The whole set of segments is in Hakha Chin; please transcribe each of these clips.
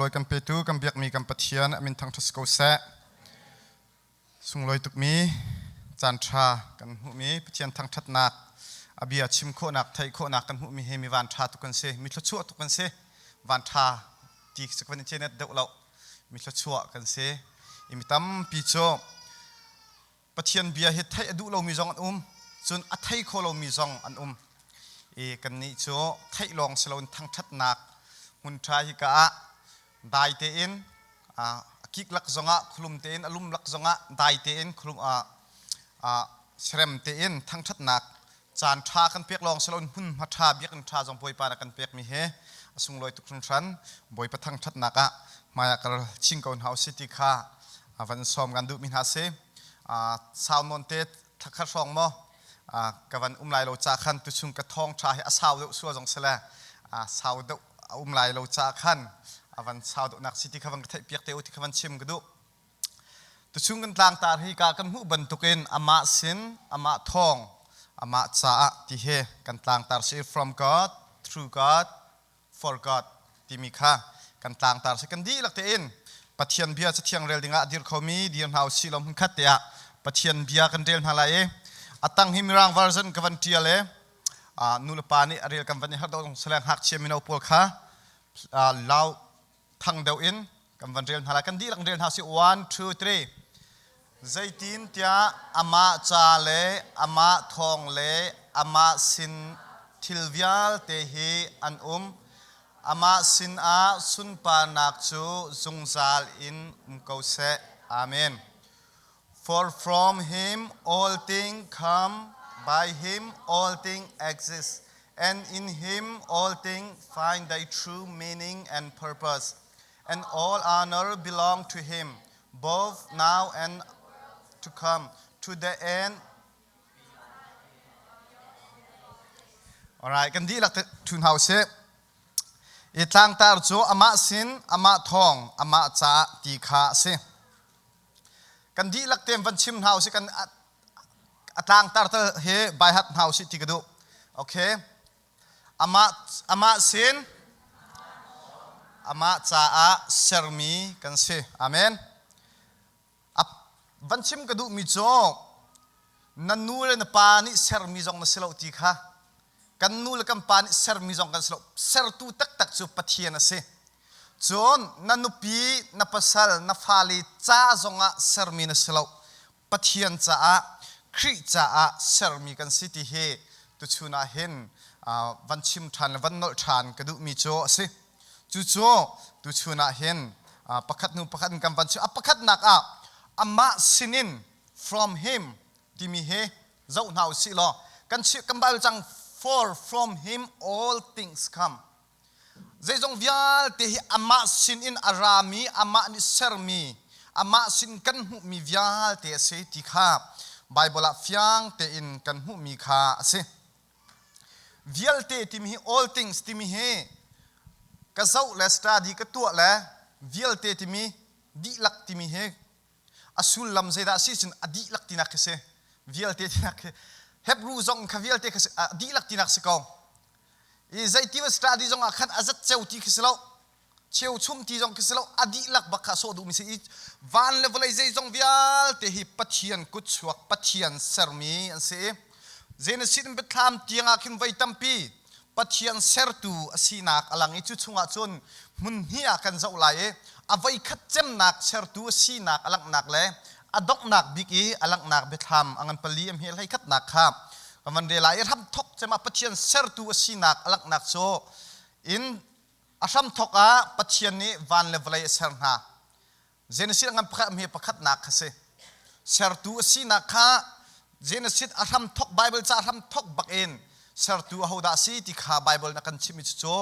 Lawi kan petu kan biakmi kan Pathian a min thangṭhat si ko seh. Sunglawi tukmi caan ṭha kan hmuhmi Pathian thangṭhatnak a bia chim khawhnak theih khawhnak kan hmuhmi hi mi van ṭha tuk kan si mi thluachuah tuk kan si van ṭha ti cu kan i cenet deuh lo mi thluachuah kan si i mi tampi cu Pathian bia hi theih a duh lomi zong an um cun a thei kho lomi zong an um i kannih cu theih lawng si loin thangṭhatnak hmun ṭha hi ka ah dai tein a kik lak zongah khulum tein a lum lak zongah dai tein khulum serem tein thangṭhatnak caan ṭha kan pek lawng si loin hmunhma ṭha biakinn ṭha zong Bawipa na kan pekmi hi a sunglawi tuk hringhran. Bawipa thangṭhatnak ah hmai ah kal chin ko hna usih ti kha van sawm kan duhmi hna si. Sau nawn te thakhat hrawng maw ka van um lai lo ca khan tuchung ka thawng ṭha hi a sau deuh sua zong si le sau deuh a um lai lo ca khan a van sau deuhnak si ti kha van ka theih piak te u ti kha van chim ka duh. Tuchung kan tlangtar hi ka kan hmuh bantukin amah sin, amah thawng, amah caah ti hi kan tlangtar si from God, through God, for God timi kha kan tlangtar si. Kan dihlak tein Pathian bia cathiang rel dingah a dir khomi dir hna usih law hmunkhat te ah Pathian bia kan rel hna lai i a tang hi Mirang version ka van tial i nu le pa nih a rel kan van i har deuh saleng ngakchia mino pawl kha lau thang deuh in kan van rel hna lai kan dihlak rel hna si 1 2 3 zeitin tiah amah ca le amah thawng le amah sin thil vialte hi an um amah sinah sunparnak cu zungzal in um ko seh amen. For from him all things come, by him all things exist, and in him all things find their true meaning and purpose. And all honor belong to him, both now and to come, to the end. Alright, kan dihlak thu hna usih. I tlangtar cu amah sin, amah thawng, amah ca ti kha a si. Kan dihlak tein van chim hna usih kan a tlangtar tal hi baihat hna usih ti ka duh. Okay. Amah amah sin amah caah sermi kan si. Amen. Van chim ka duhmi cu na nu le na pa nih sermi zong na si lo ti kha kan nu le kan pa nih sermi zong kan si lo. Sertu taktak cu Pathian a si. Cun na nupi, na pasal, na fale ca zongah sermi na si lo. Pathian caah, Khrih caah sermi kan si ti hi tuchun ah hin van chim ṭhan le van nolh ṭhan ka duhmi cu a si. Cucu tuchun ah hin pakhat hnu pakhat in kan van chim. A pakhatnak ah amah sinin from him timi hi zoh hna u sih law kan kan Bible cang for from him all things come. Zeizong vialte hi amah sinin a rami, amah nih sermi, amah sin kan hmuhmi vialte a si ti kha Bible ah fiang tein kan hmuhmi kha a si. Vialte timi hi all things timi hi ka zoh le study ka tuah le vialte timi dihlak timi hi a sullam zeidah a si cun a dihlak tinak khi si. Vialte tinak khi Hebrew zong kha vialte kha a dihlak tinak si ko. I zeiti va study zong ah khan a zat ceu ti khi si lo. Cheu chum ti zong khi si lo. A dihlak bak kha sawh duhmi si i van le vawlei zeizong vialte hi Pathian kutchuak Pathian sermi an si i Genesis in Biathlam tiang ah khin voi tampi Pathian sertu a sinak a lang i cu chungah cun hmun hnih ah kan zoh lai i a voikhat cemnak sertu a sinak a langhnak le a donghnak bik i a langhnak biathlam a ngan pali a hme hleikhatnak kha kan van rel lai i hramthok cem ah Pathian sertu a sinak a langhnak cu in a hramthok ah Pathian nih van le vawlei a ser hna. Genesis ngan pakhat hme pakhatnak kha si. Sertu a sinak kha Genesis a hramthok Bible ca hramthok bak in sertu ahodah a si ti kha Bible na kan chimmi cu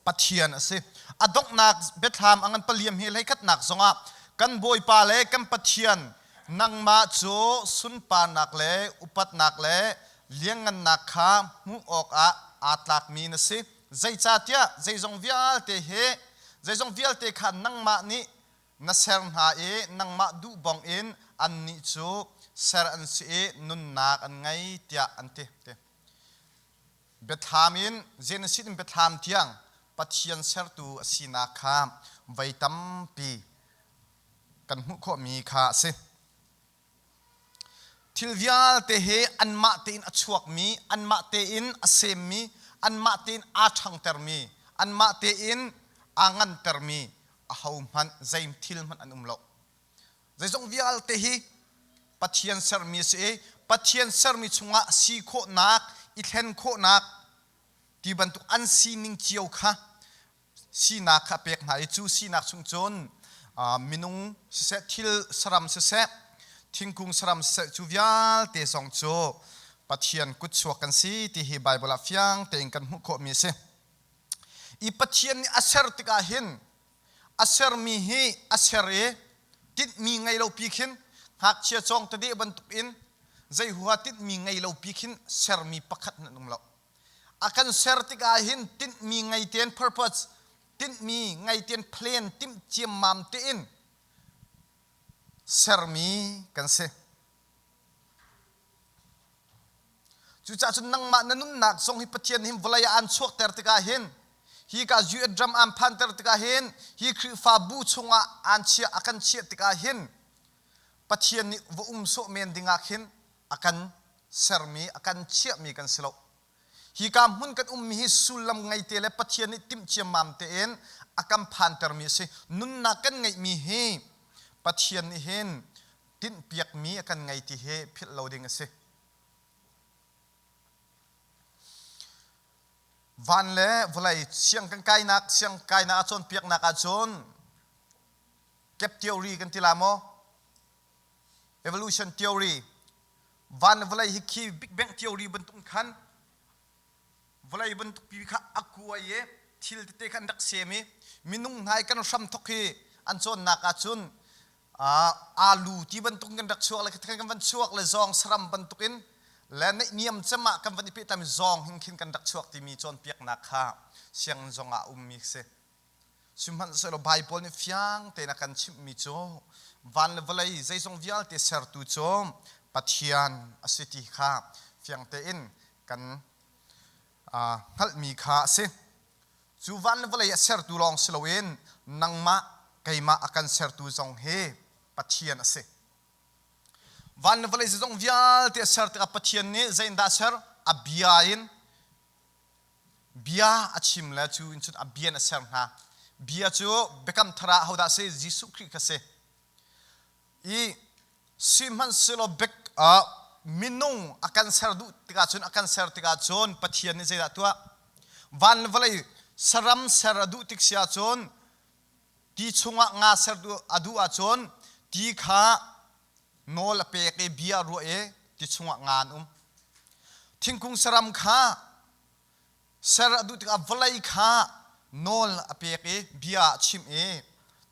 Pathian a si. A donghnak biathlam a ngan paliam hi hleikhatnak zongah kan Bawipa le kan Pathian nangmah cu sunparnak le upatnak le lianngannak kha hmuh awkah aa tlakmi na si. Zeicahtiah zeizong vialte hi zeizong vialte kha nangmah nih na ser hna i nangmah duh bang in annih cu ser an si i nunnak an ngei tiah an ti. Biathlam in Genesis in biathlam tiang Pathian sertu a sinak kha voi tampi kan hmuh khawhmi kha a si. Thil vialte hi anmah tein a chuakmi, anmah tein a semmi, anmah tein aa ṭhangtermi, anmah tein aa ngantermi ahohmanh zei thil hmanh an um lo. Zeizong vialte hi Pathian sermi a si i Pathian sermi chungah si khawhnak, i thlen khawhnak ti bantuk an sining cio kha sinak kha a pek hna i cu sinak chung cun minung siseh thil saram siseh thingkung saram siseh cu vialte zong cu Pathian kutchuak kan si ti hi Baibal ah fiang tein kan hmuh khawhmi a si. I Pathian nih a ser tikah hin a sermi hi a ser i tinhmi ngei lo pi khin ngakchia cawng tade bantuk in zei huha tinhmi ngei lo pi khin sermi pakhat nan um lo. A kan ser tikah hin tinhmi ngei tein purpose tinhmi ngei tein plan timh ciammam tein sermi kan si. Cucaah cun nangmah na nunnak zong hi Pathian hin vawlei ah aan chuakter tikah hin hi ka US ram aan phanter tikah hin hi Khrihfabu chungah aan chiah a kan chiah tikah hin Pathian nih va um sawh men dingah khin a kan sermi a kan chiahmi kan si lo. Hika hmun kan ummi hi sullam ngeite le Pathian nih timh ciammam tein a kan phantermi a si. Nunnak kan ngeihmi hi Pathian nih hin tinhpiakmi a kan ngei ti hi philh lo ding a si. Van le vawlei siang kan kainak siang kainak a cawnpiaknak ahcun gap theory kan ti la maw? Evolution theory van le vawlei hi khi Big Bang theory bantuk khan vawlei bantuk pi kha a kuai i thil tete kha an rak sem i minung hna i kan hram thok hi an cawnnak ahcun alu ti bantuk kan rak chuak le kan van chuak le zawng saram bantuk in le naihniam cem ah kan van i pehtlai mi zawng hin khin kan rak chuak timi cawnpiaknak kha sianginn zong ah a ummi a si. Sihmanhsehlaw Baibal nih fiang tein a kan chimhmi cu van le vawlei zeizong vialte sertu cu Pathian a si ti kha fiang tein kan hngalhmi kha a si. Cu van le vawlei a sertu lawng si loin nangmah keimah a kan sertu zong hi Pathian a si. Van le vawlei zeizong vialte a ser tikah Pathian nih zeitindah a ser? A bia in Bia a chim le cu in cun a bia in a ser hna. Bia cu biakam thar ah hodah a si? Jesuh Khrih kha si. I sihmanhsehlaw bik minung a kan ser duh tikah cun a kan ser tikah cun Pathian nih zeidah tuah? Van le vawlei saram ser a duh tik si ahcun ti chungah nga ser a duh ahcun ti kha nawl a pek i bia a ruah i ti chungah nga an um. Thingkung saram kha ser a duh tikah vawlei kha nawl a pek i bia a chimh i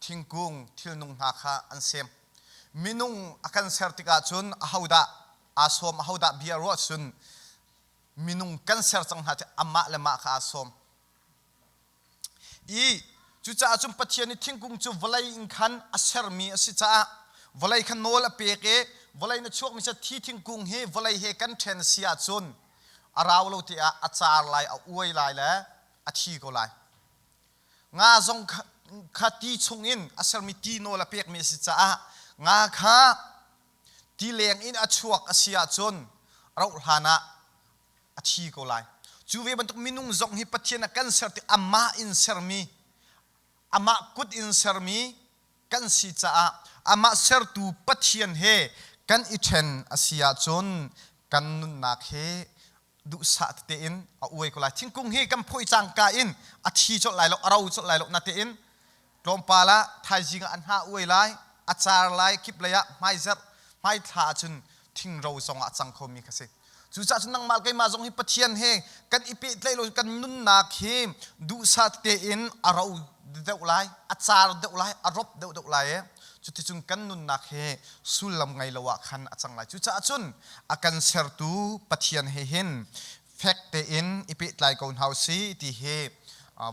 thingkung thilnung hna kha an sem. Minung a kan ser tikah cun ahodah aa sawm, ahodah bia a ruah cun minung kan ser cang hna cu amah le mah kha aa sawm. I cucaah cun Pathian nih thingkung cu vawlei in khan a sermi a si caah vawlei kha nawl a pek i vawlei na chuakmi cu thi thingkung hi vawlei he kan ṭhen si ahcun a rau lo tiah a car lai, a uai lai le a thi ko lai. Nga zong kha ti chungin a sermi ti nawl a pekmi a si caah nga kha ti leng in a chuak a si ahcun rauh hlan ah a thi ko lai. Cu ve bantuk minung zong hi Pathian a kan ser tik amah in sermi, amah kut in sermi kan si caah amah sertu Pathian he kan i ṭhen a si ahcun kan nunnak hi duhsah tete in a uai ko lai. Thingkung hi kan phoi cangka in a thi colh lai lo, a ro colh lai lo natein tlawmpal ah thaizing ah an hna uai lai, a car lai, kip lei ah hmaizarh, hmaithla ahcun thingro zong ah a cang khomi kha si. Cucaah cun nangmah keimah zong hi Pathian he kan i pehtlaih lo kan nunnak hi duhsah tein a ro deuh lai, a car deuh lai, a rop deuh deuh lai i cuticun kan nunnak hi sullam ngei lo ah khan a cang lai. Cucaah cun a kan sertu Pathian he hin fek tein i pehtlai ko hna usih ti hi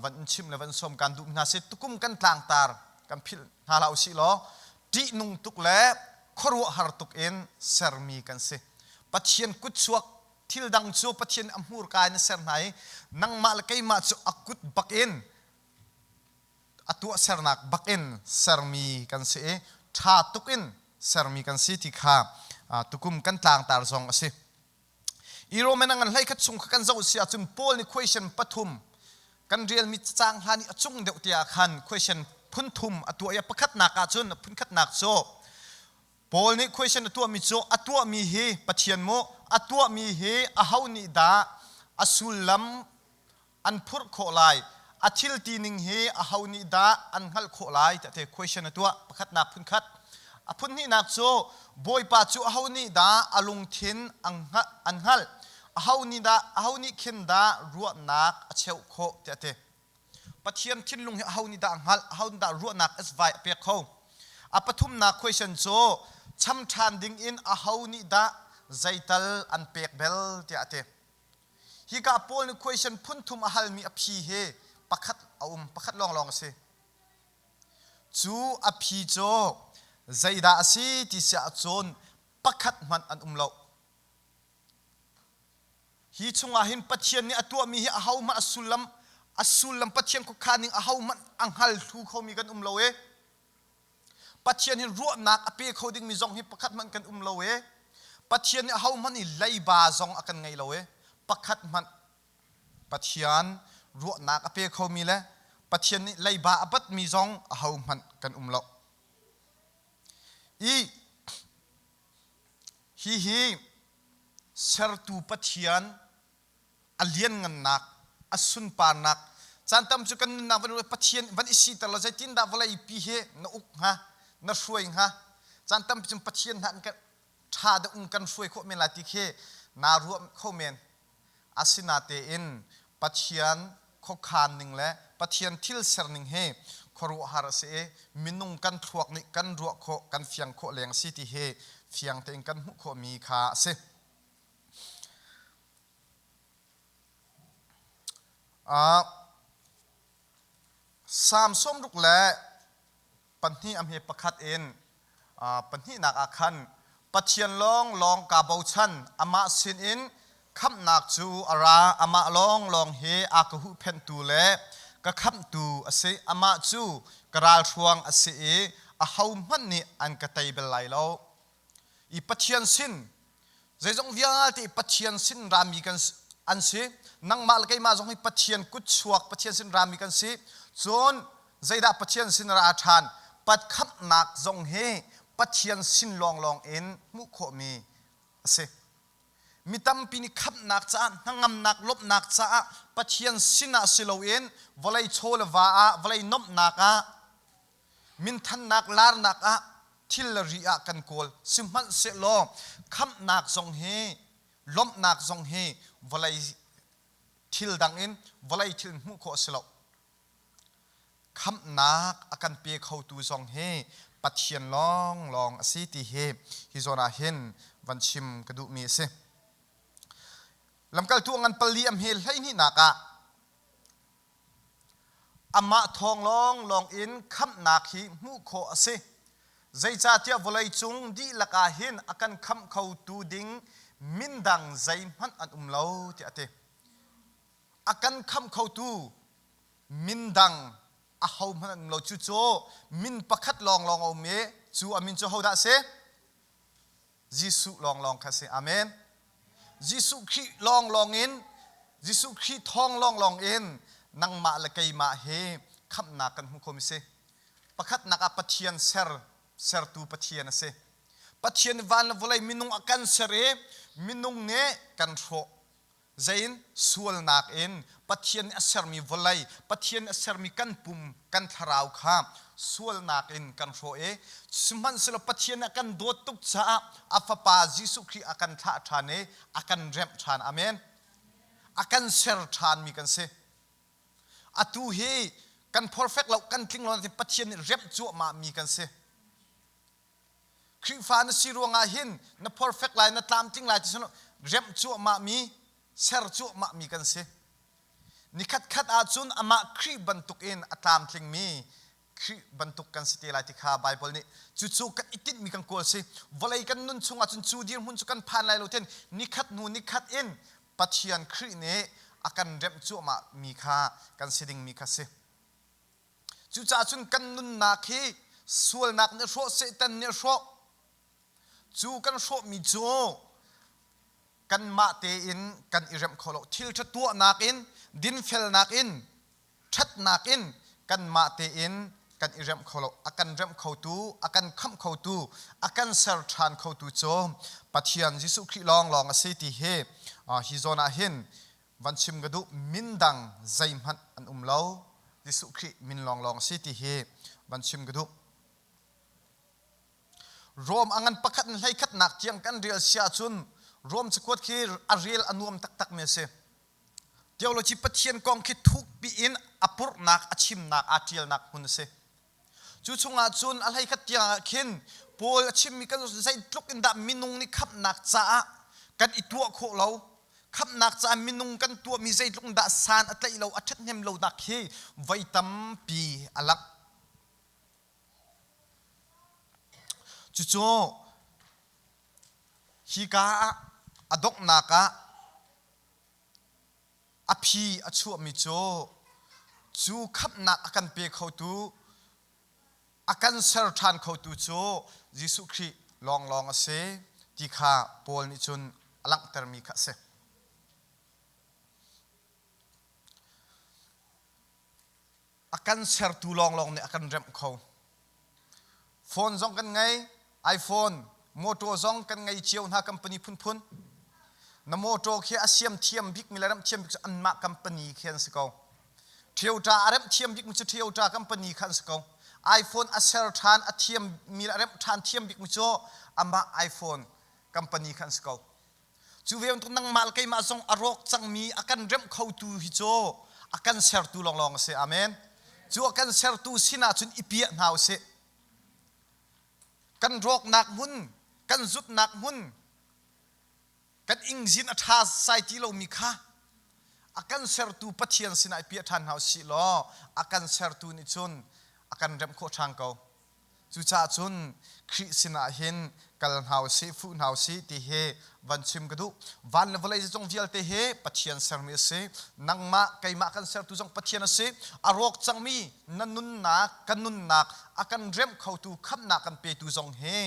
van in chim le van sawm kan duh hna si. Tukum kan tlangtar kan philh hna hlah usih law ṭihnung tuk le khuaruahhar tuk in sermi kan si. Pathian kutchuak thil dang cu Pathian a hmurka in a ser hna i nangmah le keimah cu a kut bak in A tuahsernak bak in sermi kan si i ṭha tuk in sermi kan si ti kha tukum kan tlangtar zong a si. I Roman a ngan hlei khat chung kha kan zoh si ahcun Paul nih question pathum kan relmi cacang hlan i a cung deuh te ah khan question phun thum a tuah i a pakhatnak ahcun phunkhatnak cu Paul nih question a tuahmi cu a tuahmi hi Pathian mu a tuahmi hi aho nih dah a sullam an phurh khawh lai a thil ti ning hi aho nih dah an hngalh khawh lai tiah te question a tuah pakhatnak phunkhat a phun hnihnak cu Bawipa cu aho nih dah a lungthin an hngalh aho nih dah aho nih khin dah ruahnak a cheuh khawh tiah ti Pathian thinlung hi aho nih dah a hngalh aho nih dah ruahnak svai a pek kho a pathumnak question cu cham ṭhan ding in aho nih dah zeital an pek bel tiah a ti Hika Paul nih question phunthum a halmi a phi hi pakhat a um, pakhat lawnglawng a si. Cu a phi cu zeidah a si ti si ahcun pakhat hmanh an um lo. Hi chungah hin Pathian nih a tuahmi hi ahohmanh a sullam a sullam Pathian khuakhan ning ahohmanh a hngal thlu khomi kan um lo e. Pathian hi ruahnak a pe kho dingmi zong hi pakhat hmanh kan um lo e. Pathian nih ahohmanh i leiba zong a kan ngei lo e. Pakhat hmanh Pathian ruahnak a pe khomi le Pathian nih leiba a batmi zong ahohmanh kan um lo. I hihi sertu Pathian a lianngannak, a sunparnak, caan tam cu kan nunnak van Pathian van i siter law zeitindah vawlei pi hi na uk hnga, na hruai hnga. Caan tampi cu Pathian hna kan ṭha deuh in kan hruai khawh men lai ti khi naa ruah kho men. Asinatein Pathian khuakhan ning le Pathian thil ser ning hi khuaruahhar a si i minung kan thluak nih kan ruah khawh, kan fiang khawh leng a si ti hi fiang tein kan hmuh khawhmi kha a si. Salm 62 a hme pakhat in pahnihnak ah khan Pathian lawnglawng kaa bochan, amah sinin khamhnak cu a ra, amah lawnglawng hi a ka huhphenhtu le ka khamhtu a si, amah cu ka ralhruang a si i ahohmanh nih an ka tei bal lai lo. I Pathian sin zeizong vialte Pathian sin rami kan an si. Nangmah le keimah zong hi Pathian kutchuak Pathian sin rami kan si. Cun zeidah Pathian sin ra ṭhan? Pat khamhnak zong hi Pathian sin lawnglawng in hmuh khawhmi a si. Mi tampi nih khamhnak caah hnangamnak lawmhnak caah Pathian sinah si loin vawlei chaw le va ah vawlei nuamhnak ah Minthannak larnak ah thil le ri ah kan kawl. Sihmanhsehlaw khamhnak zong hi lawmhnak zong hi vawlei thil dang in vawlei thil hmuh khawh a si lo. Khamhnak a kan pe khotu zong hi Pathian lawnglawng a si ti hi hi zawn ah hin van chim ka duhmi a si. Lamkaltu a ngan pali a hme 12nak ah Amah thawng lawnglawng in khamhnak hi hmuh khawh a si. Zeicahtiah vawleicung dihlak ah hin a kan khamh khotu ding min dang zeihmanh an um lo tiah a ti. A kan khamh khotu min dang ahohmanh an um lo. Cucu min pakhat lawnglawng a um i cu a min cu hodah a si? Jesuh lawnglawng kha si. Amen. Jesuh Khrih lawnglawng in Jesuh Khrih thawng lawnglawng in nangmah le keimah hi khamhnak kan hmu khomi si. Pakhatnak ah Pathian ser sertu Pathian a si. Pathian van le vawlei minung a kan ser i minung nih kan hrawh. Zein sualnak in Pathian nih a sermi vawlei, Pathian nih a sermi kan pum, kan thlarau kha sualnak in kan hrawh i sihmanhsehlaw Pathian nih a kan dawt tuk caah a Fapa Jesuh Khrih a kan thlah ṭhan i a kan remh ṭhan. Amen. A kan ser ṭhanmi kan si. Atu hi kan perfect lo, kan tling lo, Pathian nih remh cuahmahmi kan si. Khrihfa na si ruangah hin na perfect lai, na tlamtling lai ti remh cuahmahmi, ser cuahmahmi kan si. Nikhat khat ahcun amah Khrih bantukin a tlamtlingmi Khrih bantuk kan si te lai ti kha Baibal nih cucu kan i tinhmi kan kawl si. Vawlei kan nun chung ahcun cu dirhmun cu kan phan lai lo ten nikhat hnu nikhat in Pathian Khrih nih a kan remh cuahmahmi kha kan si dingmi kha si. Cucaah cun kan nunnak hi sualnak nih a hrawh, Satan nih a hrawh. Cu kan hrawhmi cu kanmah tein kan i remh kho lo. Thil ṭha tuahnak in, dinfelnak in, ṭhatnak in kanmah tein kan i remh kho lo. A kan remh khotu, a kan khamh khotu, a kan ser ṭhan khotu cu Pathian Jesuh Khrih lawnglawng a si ti hi hi zawn ah hin van chim ka duh. Min dang zeihmanh an um lo. Jesuh Khrih min lawnglawng a si ti hi van chim ka duh. Rom a ngan pakhat in hleikhatnak tiang kan rel si ahcun Rom cakuat khi a rel a nuam taktakmi a si. Theology Pathian kong khi thukpi in a purhnak, a chimnak, aa ṭialnak hmun a si. Cu chungah cun a hleikhat tiang ah khin Paul a chimmi kan zeitluk in dah minung nih khamhnak caah kan i tuah khawh lo, khamhnak caah minung kan tuahmi zeitluk in dah san a tlaih lo, a ṭhathnem lonak hi voi tampi a langh. Cucu hika ah a donghnak ah a phi a chuahmi cu cu khamhnak a kan pe khotu a kan ser ṭhan khotu cu Jesuh Khrih lawnglawng a si ti kha Paul nih cun a langhtermi kha a si. A kan sertu lawnglawng nih a kan remh kho. Phone zong kan ngei, iPhone, motor zong kan ngei cio hna company phunphun. Na motor khi a siam thiam bikmi le remh thiam bik cu anmah company khi an si ko. Toyota a remh thiam bikmi cu Toyota company kha an si ko. iPhone a ser ṭhan a thiammi le a remh ṭhan thiam bikmi cu amah iPhone company kha an si ko. Cu ve bantuk nangmah le keimah zong a rawk cangmi a kan remh khotu hi cu a kan sertu lawnglawng a si. Amen. Cu a kan sertu sinah cun i piah hna u sih. Kan rawknak hmun, kan zutnak hmun, kan ingzin a ṭha sai ti lomi kha a kan sertu Pathian sinah i piah ṭhan hna u sih law a kan sertu nih cun a kan remh khawh ṭhan ko. Cucaah cun Khrih sinah hin kal hna u sih, fuh hna u sih ti hi van chim ka duh. Van le vawlei zeizong vialte hi Pathian sermi a si. Nangmah, keimah kan sertu zong Pathian a si. A rawk cangmi na nunnak, kan nunnak a kan remh khotu, khamhnak kan petu zong hi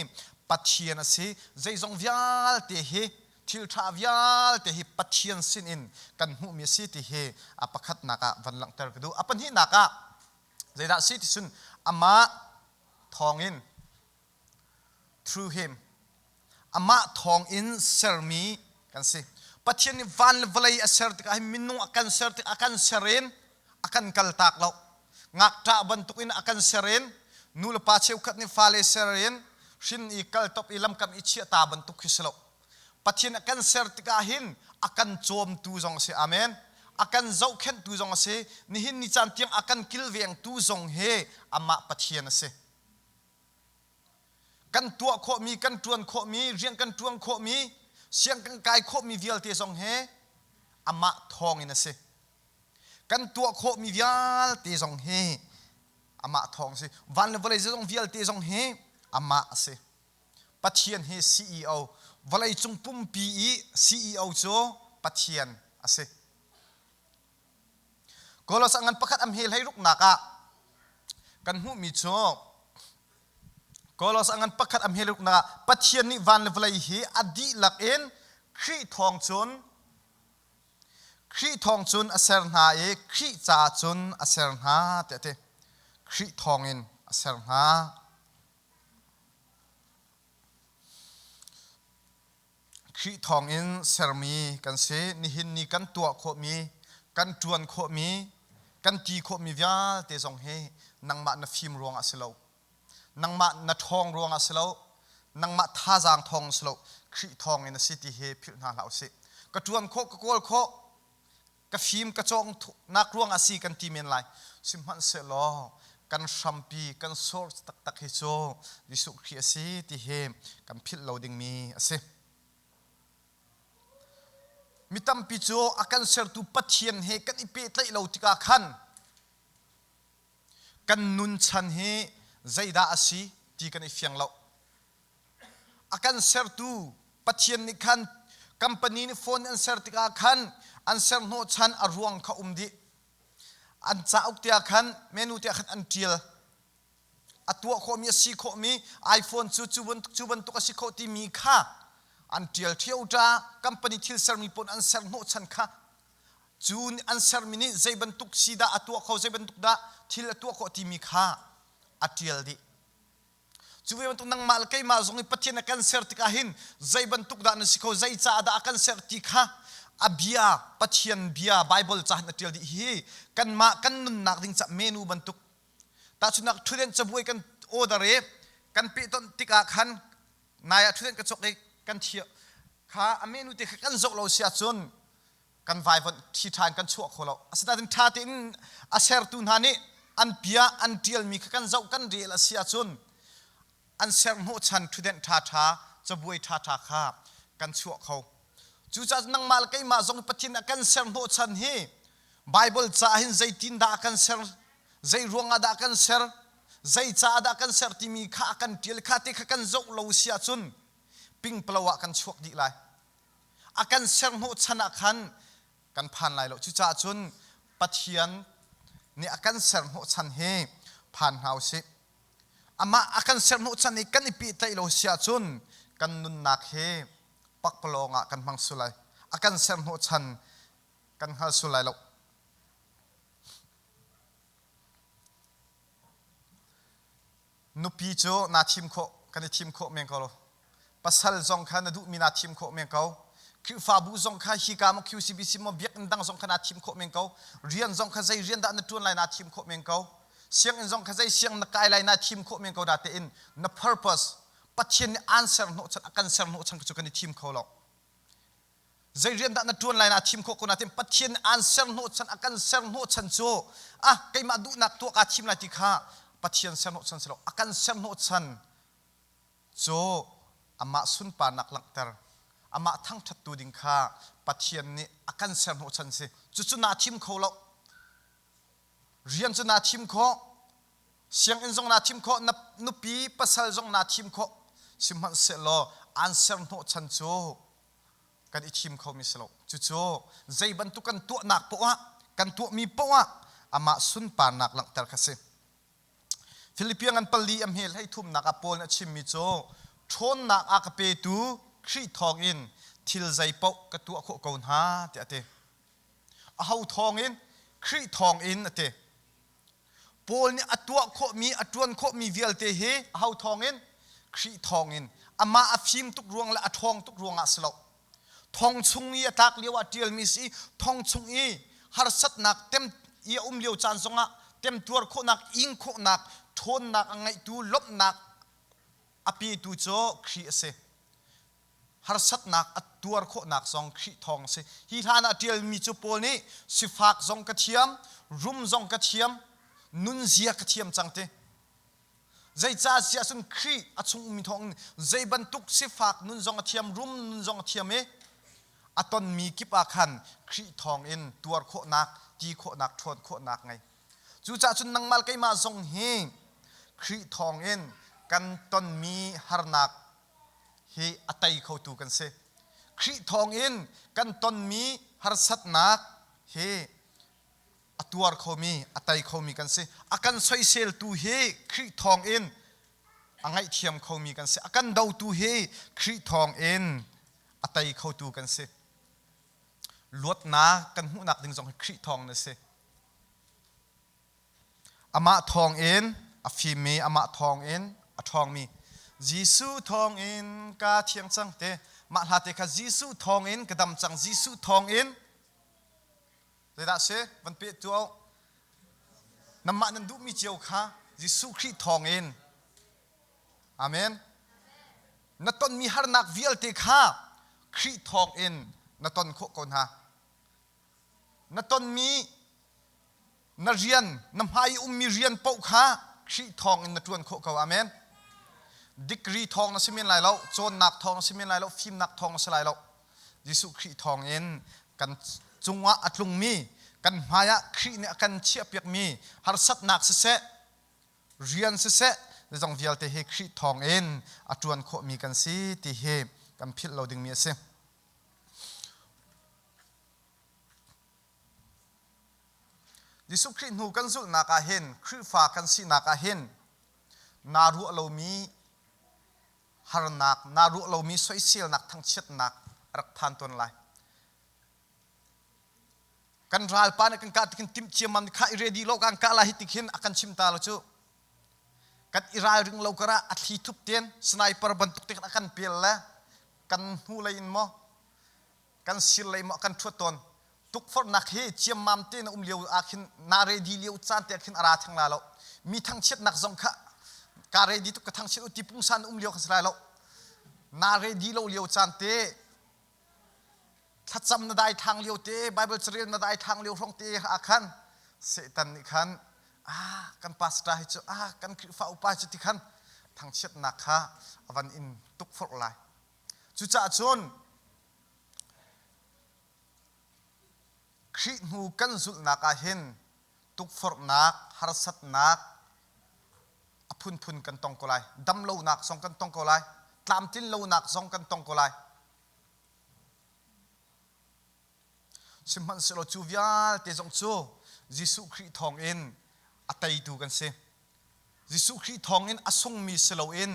Pathian a si. Zeizong vialte hi thil ṭha vialte hi Pathian sinin kan hmuhmi a si ti hi a pakhatnak ah van langhter ka duh. A pahnihnak ah Zeidah a si ti cun amah thawngin through him amah thawngin sermi kan si. Pathian nih van le vawlei a ser tikah hin minung a kan ser tik a kan ser in a kan kaltak lo. Ngakṭah bantukin a kan ser in nu le pa cheukhat nih fale ser in hrin i kaltop i lamkam i chiahta bantuk khi si lo. Pathian a kan ser tikah hin a kan cawmtu zong a si. Amen. A kan zohkhenhtu zong a si. Nihin ni caan tiang a kan kilvengtu zong hi amah Pathian a si. Kan tuah khawhmi, kan ṭuan khawhmi, rian kan ṭuan khawhmi, siang kan kai khawhmi vialte zong hi amah thawngin a si. Kan tuah khawhmi vialte zong hi amah thawng a si. Van le vawlei zong vialte zong hi amah a si. Pathian hi CEO, vawleicung pumpi i CEO cu Pathian a si. Kolos a ngan pakhat am he hleiruknak ah kan hmuhmi cu Kolos a ngan pakhat am he hleiruknak ah Pathian nih van le vawlei hi a dihlak in Khrih thawng cun Khrih thawng cun a ser hna i Khrih caah cun a ser hna tiah a ti. Khrih thawng in a ser hna. Khrih thawngin sermi kan si. Nihin ni kan tuah khawhmi, kan ṭuan khawhmi, kan ti khawhmi vialte zong hi nangmah na fim ruangah a si lo. Nangmah na ṭhawng ruangah a si lo. Nangmah thazaang thawng a si lo. Khrih thawngin a si ti hi philh hna hlah usih. Ka ṭuan khawh, ka kawl khawh, ka fim ka cawngnak ruang a si kan ti men lai. Sihmanhsehlaw kan hrampi kan source taktak hi cu Jesuh Khrih a si ti hi kan philh lo dingmi a si. Mi tampi cu a kan sertu Pathian he kan i pehtlaih lo tikah khan kan nun chan hi zeidah a si ti kan i fiang lo. A kan sertu Pathian nih khan company nih phone an ser tikah khan an ser hnawhchan a ruang kha um dih. An cauk te ah khan menu te ah khan an ṭial. A tuah khawhmi a si khawhmi iPhone cu cu bantuk cu bantuk a si khawh timi kha an ṭial ṭhio company thil sermi pawl an ser hnawhchan kha cu an sermi nih zei bantuk si dah a tuah kho zei bantuk dah thil a tuah khawh timi kha a ṭial dih. Cu ve bantuk nangmah le keimah zong i Pathian a kan ser tikah hin zei bantuk dah na si kho, zei caah dah a kan ser ti kha a bia, Pathian bia, Bible ca hin a ṭial dih hi kanmah kan nunnak ding ca menu bantuk. Tahchunhnak ṭhutdenh cabuai kan order i kan pehtonh tikah khan nai ah ṭhutdenh ka cawk i kan thiah kha a menu te kha kan zoh lo si ahcun kan vaivuanh ṭhi ṭha in kan chuah kho lo. Asinain ṭha tein a sertu hna nih an bia an ṭialmi kha kan zoh kan rel a si ahcun an ser hnawhchan ṭhutdenh ṭhaṭha cabuai ṭhaṭha kha kan chuah kho. Cucaah nangmah le keimah zong Pathian a kan ser hnawhchan hi Bible ca hin zeitin dah a kan ser, zei ruangah dah a kan ser, zei caah dah kan ser timi kha a kan ṭial kha te kha kan zoh lo si ahcun pingpalo ah kan chuak dih lai. A kan ser hnawhchan ah khan kan phan lai lo. Cucaah cun Pathian nih a kan ser hnawhchan hi phan hna u sih. Amah a kan ser hnawhchan i kan i pehtlaih lo si ahcun kan nunnak hi pakpalawng ah kan hmang sul lai. A kan ser hnawhchan kan hngal sul lai lo. Nupi cu naa thim khawh, kan i thim khawh men ko lo. Pasal zong kha na duhmi naa thim khawh men ko. Khrihfabu zong kha hika maw QCBC maw biakinn dang zong kha naa thim khawh men ko. Rian zong kha zei rian dah na ṭuan lai naa thim khawh men ko. Sianginn zong kha zei siang na kai lai naa thim khawh men ko dah tein na purpose Pathian nih aan ser hnawhchan a kan ser hnawhchan cu kan i thim kho lo. Zei rian dah na ṭuan lai naa thim khawh ko nain Pathian nih aan ser hnawhchan a kan ser hnawhchan cu ah keimah duhnak tuah kaa thim lai ti kha Pathian ser hnawhchan si lo a kan ser hnawhchan cu amah sunparnak langhter amah thangṭhattu ding kha Pathian nih a kan ser hnawhchan si cucu naa thim kho lo rian cu naa thim khawh sianginn zong naa thim khawh na nupi pasal zong naa thim khawh sihmanhsehlaw aan ser hnawhchan cu kan i thim khomi si lo. Cucu zei bantuk kan tuahnak poah kan tuahmi poah amah sunparnak langhter kha si. Philippian an pali a hmel hei thumnak ah Paul nih a chimmi cu ṭhawnnak a ka petu Khrih thawngin thil zei paoh ka tuah khawh ko hna tiah a ti. Aho thawngin? Khrih thawngin a ti. Paul nih a tuah khawhmi, a ṭuan khawhmi vialte hi aho thawngin? Khrih thawngin. Amah a fim tuk ruang le a ṭhawng tuk ruangah si lo. Thong chung i a tlak lio ah ṭialmi si, thong chung i harsatnak tem i a um lio caan zongah temtuar khawhnak, ing khawhnak, ṭhawnnak a ngeihtu, lawmhnak a petu cu Khrih a si. Harsatnak a tuar khawhnak zong Khrih thawng a si. Hi hlan ah ṭialmi cu Paul nih sifak zong ka thiam, rum zong ka thiam, nunzia ka thiam cang ti. Zeicah siah cun Khrih a chung ummi thawng in zei bantuk sifak nun zong a thiam, rum nun zong a thiam i a tonmi kip ah khan Khrih thawng in tuar khawhnak, ti khawhnak, ṭhawn khawhnak ngei. Cucaah cun nangmah le keimah zong hi Khrih thawng in kan tonmi harnak hi a tei khotu kan si. Khrih thawngin kan tonmi harsatnak hi a tuar khomi, a tei khomi kan si. A kan soiseltu hi Khrih thawngin a ngaihthiam khomi kan si. A kan dotu hi Khrih thawngin a tei khotu kan si. Luatnak kan hmuhnak ding zong hi Khrih thawngin a si. Amah thawngin a fimmi, amah thawngin a ṭhawngmi. Jesuh thawngin ka thiang cang te. Mah hla te kha Jesuh thawngin ka dam cang. Jesuh thawngin zeidah si? Van peh tuah. Namah nan duhmi cio kha Jesuh Khrih thawngin. Amen. Na tonmi harnak vialte kha Khrih thawngin na ton khawh ko hna. Na tonmi na rian na hmai i ummi rian paoh kha Khrih thawng in na ṭuan khawh ko. Amen. Degree thawng na si men lai lo, cawnnak thawng na si men lai lo, fimnak thawng na si lai lo. Jesuh Khrih thawng in kan cungah a tlungmi, kan hmaiah Khrih nih a kan chiahpiakmi harsatnak siseh, rian siseh, zeizong vialte hi Khrih thawng in a ṭuan khawhmi kan si ti hi kan philh lo dingmi a si. Jesuh Khrih hnu kan zulhnak ah hin Khrihfa kan sinak ah hin naa ruah lomi harnak, naa ruah lomi soiselnak, thangchiatnak a rak phan tawn lai. Kan ralpa nih kan kah tikhin timh ciammam kha i ready lo kan kah lai hi tikhin a kan chim ta lo cu. Kan i ralring lo karah a thli thup ten sniper bantuk te khan a kan pel le kan hnu lei in maw kan sir lei maw a kan ṭhuat tawn. Tukforhnak hi ciammam te na um lio ah khin na ready lio caan te ah khin a ra theng la lo. Mi thangchiatnak zong kha ka ready tuk ka thangchiat u ti pungsan um lio kha si lai lo. Na ready lo lio caan te thlacam na dai thang lio te Bible carel na dai thang lio hrawng te ah khan Satan nih khan ah kan pastor hi cu ah kan Khrihfa upa hi cu ti khan thangchiatnak kha a van in tukforh lai. Cucaah cun Khrih hnu kan zulhnak ah hin tukforhnak, harsatnak a phunphun kan tong ko lai. Damlonak zong kan tong ko lai. Tlamtlinlonak zong kan tong ko lai. Sihmanhsehlaw cu vialte zong cu Jesuh Khrih thawngin a teitu kan si. Jesuh Khrih thawngin a sungmi si loin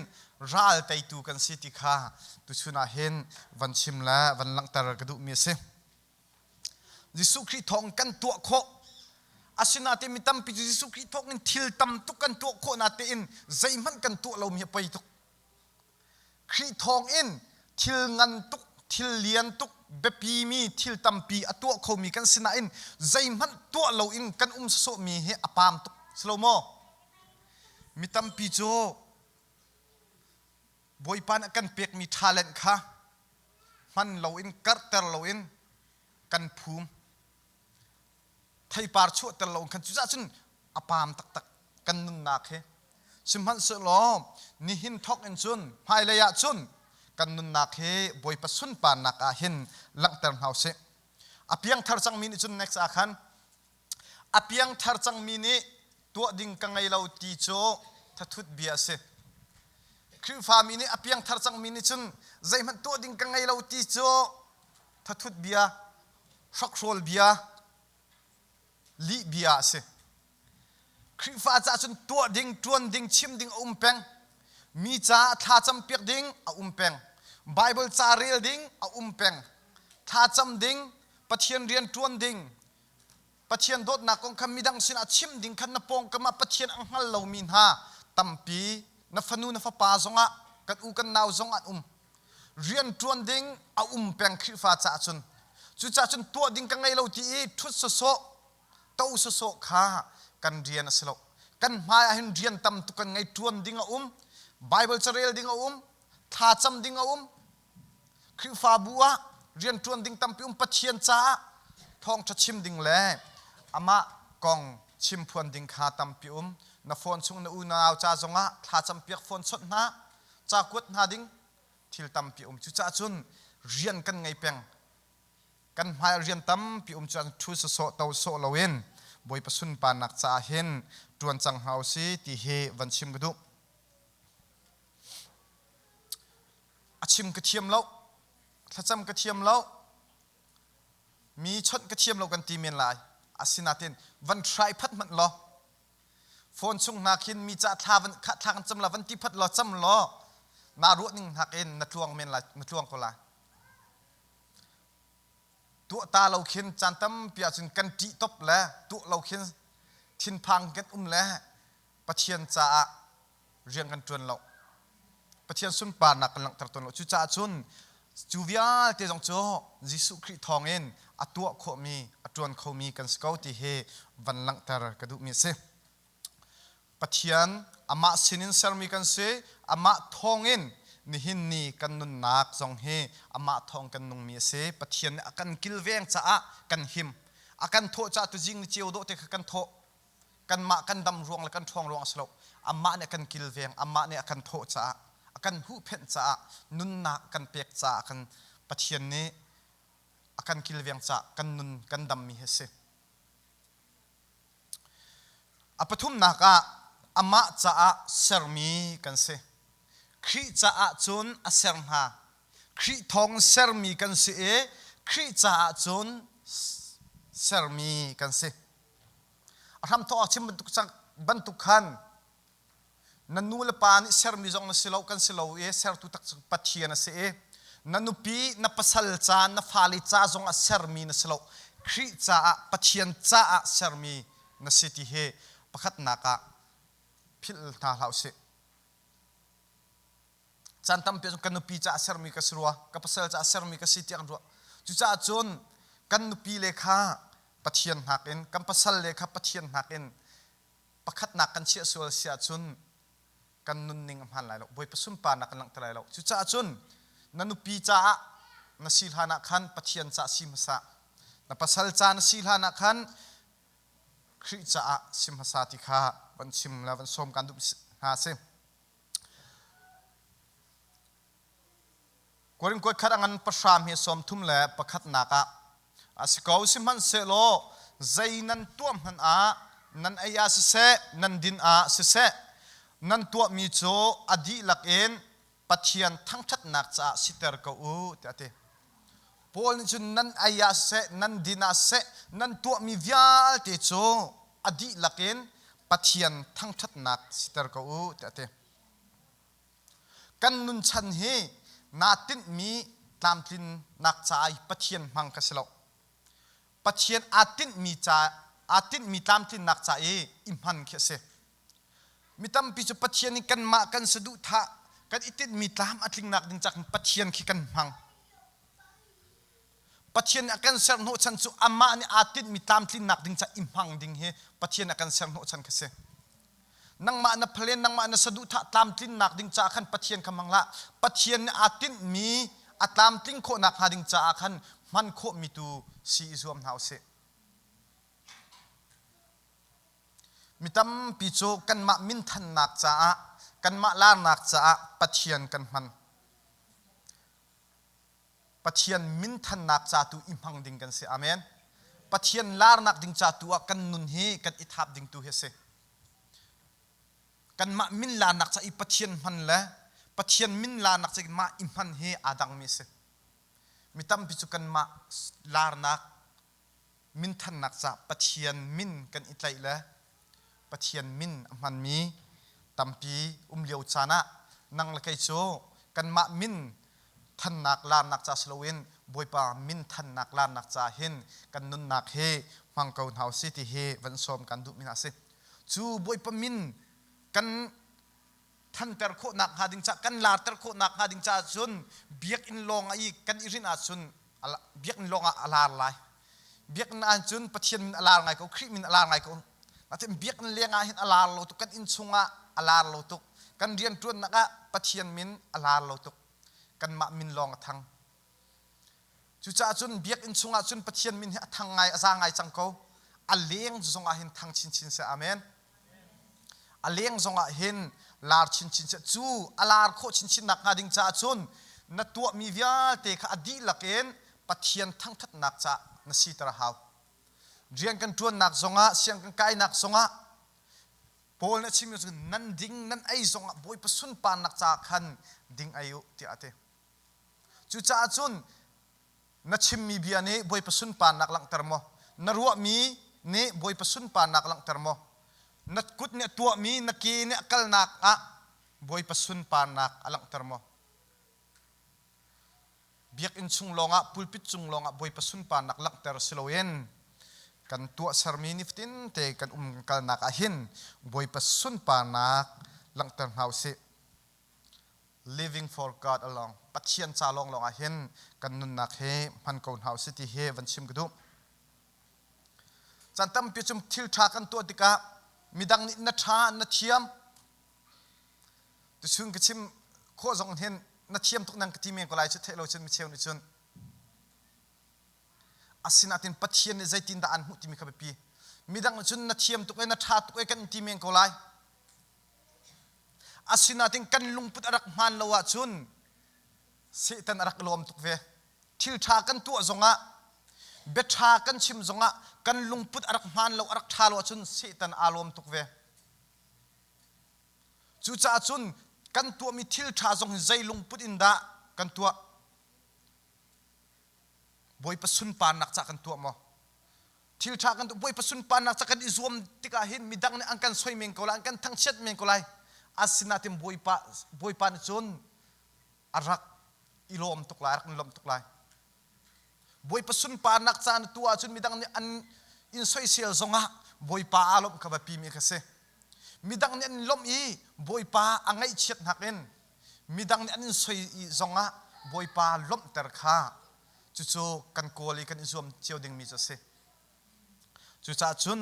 ral teitu kan si ti kha tuchun ah hin van chim le van langhter ka duhmi a si. Jesuh Khrih thawng kan tuah khawh. Asinain mi tampi cu Jesuh Khrih thawngin thil tam tuk kan tuah khawh natein zeihmanh kan tuah lomi a poi tuk. Khrih thawngin thil ngan tuk, thil lian tuk, biapimi thil tampi a tuah khomi kan si nain zeihmanh tuah loin kan um sawsawhmi hi a paam tuk. Si lo maw? Mi tampi cu Bawipa nih a kan pekmi talent kha hman loin karhter loin kan phum. Theipar chuahter loin khan cucaah cun a paam taktak kan nunnak hi. Sihmanhsehlaw nihin thawk in cun hmailei ah cun kan nunnak hi Bawipa sunparnak ah hin langhter hna usih. A piangthar cangmi nih cun next ah khan A piangthar cangmi nih tuah ding ka ngei lo ti cu thathut bia a si. Khrihfami nih a piangthar cangmi nih cun zeihmanh tuah ding ka ngei lo ti cu thathut bia, hrokhrawl bia, lih bia a si. Khrihfa caah cun tuah ding, ṭuan ding, chim ding a um peng. Mi caah thlacam piak ding a um peng. Bible ca rel ding a um peng. Thlacam ding, Pathian rian ṭuan ding, Pathian dawtnak kong kha midang sinah chim ding khan na pawngkam ah Pathian a hngal lomi hna tampi na fanu na fapa zongah kan u kan nau zong an um. Rian ṭuan ding a um peng Khrihfa caah cun. Cucaah cun tuah ding ka ngei lo ti i ṭhut sawsawh, to sawsawh kha kan rian a si lo. Kan hmai ah hin rian tam tuk kan ngei ṭuan ding a um, Bible carel ding a um, thlacam ding a um, Khrihfabu ah rianṭuan ding tampi um Pathian caah thawngṭha chim ding le amah kong chimphuan ding kha tampi um. Na phone chung na unau ca zongah thlacam piak phone chawnh hna, ca kuat hna ding thil tampi um. Cucaah cun rian kan ngei peng. Kan hmai rian tampi um cun ṭhu sawsawh to sawh loin Bawipa sunparnak caah hin ṭuan cang hna usih ti hi van chim ka duh. A chim ka thiam lo, thlacam ka thiam lo, mi chawnh ka thiam lo kan ti men lai. Asinain van try phat hmanh law, phone chung hna khin mi ca thla van thla kan cam la van ti phat law cam law naa ruah ning hnak in na tluang men lai na tluang ko lai. Tuah ta lo khin caan tampi ahcun kan ṭih top le tuah lo khin thinphang kan um le Pathian caah rian kan ṭuan lo. Pathian sunparnak kan langhter tawn lo. Cucaah cun cu vialte zong cu Jesuh Khrih thawngin a tuah khawhmi, a ṭuan khomi kan si ko ti hi van langhter ka duhmi a si. Pathian amah sinin sermi kan si, amah thawngin nihin ni kan nunnak zong hi amah thawng kan nungmi a si. Pathian nih a kan kilveng caah kan him. A kan thawh caah tuzing ni ceu dawh te kha kan thawh. Kanmah kan dam ruang le kan ṭhawng ruang a si lo. Amah nih a kan kilveng, amah nih a kan thawh caah, a kan huhphenh caah, nunnak kan pek caah kan Pathian nih a kan kilveng caah kan nun kan dammi hi a si. A pathumnak ah amah caah sermi kan si. Khrih caah cun a ser hna. Khrih thawng sermi kan si i Khrih caah cun sermi kan si. A hramthawk ah chim bantuk bantuk khan na nu le pa nih sermi zong na si lo kan si lo i sertu tak cu Pathian a si i na nupi na pasal ca na fale ca zong ah sermi na si lo Khrih caah Pathian caah sermi na si ti hi pakhatnak ah philh hna hlah usih. Caan tampi ahcun ka nupi caah sermi ka si rua, ka pasal caah sermi ka si tiah kan ruah. Cucaah cun kan nupi le kha Pathian nakin, kan pasal le kha Pathian nakin pakhatnak kan chiah sual si ahcun kan nunning a hmaan lai lo. Bawipa sunparnak kan langhter lai lo. Cucaah cun na nupi caah na si hlan ah khan Pathian caah si hmasa. Na pasal ca na si hlan ah khan Khrih caah si hmasa ti kha van chim le van sawm kan duh hna a si. Korin kuat khat a ngan pahram hi sawm thum le pakhatnak ah a si ko. Sihmanhsehlaw zei nan tuah hmanh ah nan ei ah siseh, nan din ah siseh, nan tuahmi cu a dihlak in Pathian thangṭhatnak caah siter ko u, tiah a ti. Paul nih cun nan ei ah siseh, nan din ah siseh, nan tuahmi vialte cu a dihlak in Pathian thangṭhatnak siter ko u, tiah a ti. Kan nunchan hi naa tinhmi tlamtlinnak caah i Pathian hmang ka si lo. Pathian aa tinhmi ca aa tinhmi tlamtlinnak ca i i hman khi a si. Mi tampi cu Pathian nih kanmah kan saduhthah kan i tinhmi tlam a tlingnak ding cak Pathian khi kan hmang. Pathian nih a kan ser hnawhchan cu amah nih aa tinhmi tlamtlinnak ding ca i hmang ding hi Pathian a kan ser hnawhchan kha si. Nangmah na plan, nangmah na saduhthah tlamtlinnak ding caah khan Pathian kha hmang hlah. Pathian nih aa tinhmi a tlamtling khawhnak hnga ding caah khan hman khawhmi tu si i zuam hna usih. Mi tampi cu kanmah minthannak caah, kanmah laarnak caah Pathian kan hman. Pathian minthannak ca tu i hmang ding kan si. Amen. Pathian laarnak ding ca tu ah kan nun hi kan i thap ding tu hi a si. Kanmah min laarnak ca i Pathian hman le Pathian min laarnak ca i mah i hman hi aa dangmi a si. Mi tampi cu kanmah laarnak minthannak ca Pathian min kan i tlaih le Pathian min a hmanmi tampi um lio caan ah nang le kei cu kanmah min thannak laarnak ca si loin Bawipa min thannak laarnak ca hin kan nunnak hi hmang ko hna usih ti hi van sawm kan duhmi hna a si. Cu Bawipa min kan thanter khawhnak hnga ding ca kan laarter khawhnak hnga ding caah cun biakinn lawng i kan i rinh ahcun biakinn lawng ah a laar lai. Biakinn ah cun Pathian min a laar ngai ko, Khrih min a laar ngai ko. Natin biakinn leng ah hin a laar lo tuk, kan inn chung ah a laar lo tuk, kan rianṭuannak ah Pathian min a laar lo tuk. Kanmah min lawng a thang. Cucaah cun biakinn chungah cun Pathian min hi a thang ngai, a za ngai cang ko. A leng zongah hin thang chinchin seh. Amen. A leng zongah hin lar chinchin seh. Cu a lar khawh chinchin nak hnga ding caah cun na tuahmi vialte kha a dihlak in Pathian thangthatnak caah na siter a hau. Rian kan ṭuannak zongah, siang kan kainak zongah, Paul nih a chimmi cu nan ding nan ei zongah Bawipa sunparnak caah khan ding ei u tiah a ti. Cucaah cun na chimmi bia nih Bawipa sunparnak langhter maw? Na ruahmi nih Bawipa sunparnak langhter maw? Na kut nih a tuahmi, na ke nih a kalnak ah Bawipa sunparnak a langhter maw? Biakinn chung lawngah, pulpit cung lawngah Bawipa sunparnak langhter si loin kan tuahsermi nifatin te kan um kalnak ah hin Bawipa sunparnak langhter hna usih. Living for God alone Pathian ca lawnglawng ah hin kan nunnak hi hman ko hna usih ti hi van chim ka duh. Caan tampi cu thil ṭha kan tuah tikah midang nih na ṭha na thiam tuchun ka chim khawh zong hin na thiam tuk nang ka ti men ko lai cu theih lo cun micheu nih cun Asinain Pathian nih zeitindah aan hmuh timi kha biapi. Midang nih cun na thiam tuk e, na ṭha tuk e kan ti men ko lai. Asinain kan lungput a rak hmaan lo ahcun Satan a rak lawm tuk ve. Thil ṭha kan tuah zongah, bia ṭha kan chim zongah kan lungput a rak hmaan lo, a rak ṭha lo ahcun Satan aa lawm tuk ve. Cucaah cun kan tuahmi thil ṭha zong hi zei lungput in dah kan tuah? Bawipa sunparnak cah kan tuah maw? Thil ṭha kan tuah Bawipa sunparnak ca kan i zuam tikah hin midang nih an kan soi men ko lai, an kan thangchiat men ko lai. Asinain Bawipa Bawipa nih cun a rak i lawm tuk lai, a rak in lawmh tuk lai. Bawipa sunparnak ca na tuah ahcun midang nih an in soisel zongah Bawipa aa lawmh kha biapi mi kha si. Midang nih an in lawmh i Bawipa a ngaihchiat nakin midang nih an in soi i zongah Bawipa lawmhter kha cucu kan kawl i kan i zuam cio dingmi cu a si. Cucaah cun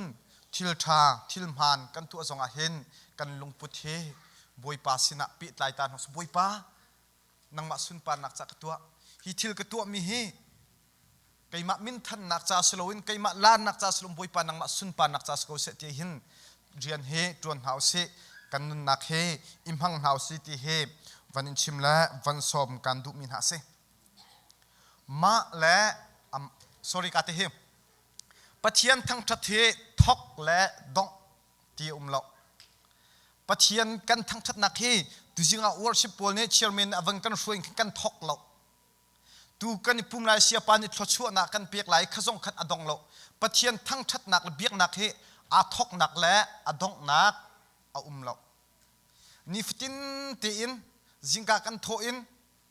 thil ṭha, thil hmaan kan tuah zongah hin kan lungput hi Bawipa sinah pehtlai ta hna usih. Bawipa, nangmah sunparnak ca ka tuah. Hi thil ka tuahmi hi keimah minthannak ca si loin keimah laarnak ca si loin Bawipa nangmah sunparnak ca si ko seh ti hin rian hi ṭuan hna usih. Kan nunnak hi i hmang hna usih ti hi van in chim le van sawm kan duhmi hna a si. Mah le sorry ka ti hi Pathian thangṭhat hi thok le dongh ti a um lo. Pathian kan thangṭhatnak hi tuzing ah worship pawl nih chairman a van kan hruai in kan thok lo. Tu kan i pum lai siapa nih thluachuahnak kan pek lai kha zong khan a dong lo. Pathian thangṭhatnak le biaknak hi aa thoknak le a donghnak a um lo. Nifatin tein zingka kan thawh in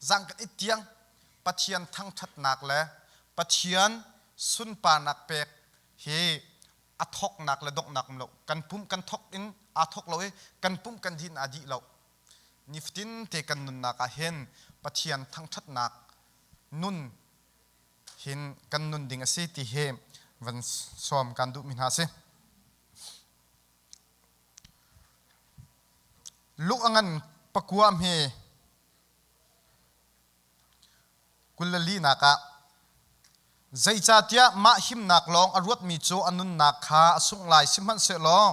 zang kan it tiang Pathian thangṭhatnak le Pathian sunparnak pek hi a thawknak le donghnak um lo. Kan pumh kan thawk in aa thawk lo i kan pumh kan din aa dih lo. Nifatin te kan nunnak ah hin Pathian thangṭhatnak nun hin kan nun ding a si ti hi van sawm kan duhmi hna a si. Luk a ngan pakua hme 24 ah zeicahtiah mah himnak lawng a ruatmi cu a nunnak kha a sungh lai sihmanhsehlaw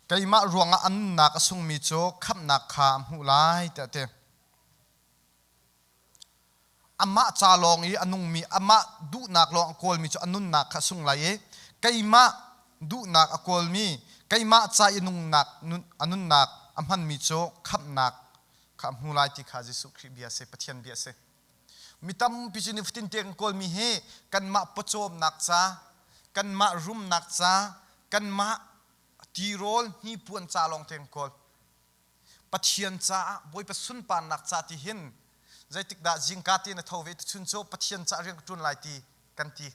keimah ruangah a nunnak a sungmi cu khamhnak kha a hmuh lai tiah a ti. Amah ca lawng i a nungmi, amah duhnak lawng a kawlmi cu a nunnak kha a sung lai i keimah duhnak a kawlmi, keimah ca i nungnak, a nunnak a hmanmi cu khamhnak kha a hmu lai ti kha Jesuh Khrih bia a si, Pathian bia a si. Mi tampi cu nifatin te kan kawlmi hi kanmah pawcawmnak ca, kanmah rumnak ca, kanmah tirawl hnipuan ca lawng te kan kawl. Pathian caah Bawipa sunparnak ca ti hin zeitik dah zingka te na tho ve tuchun cu Pathian caah rian ka ṭuan lai ti kan ti.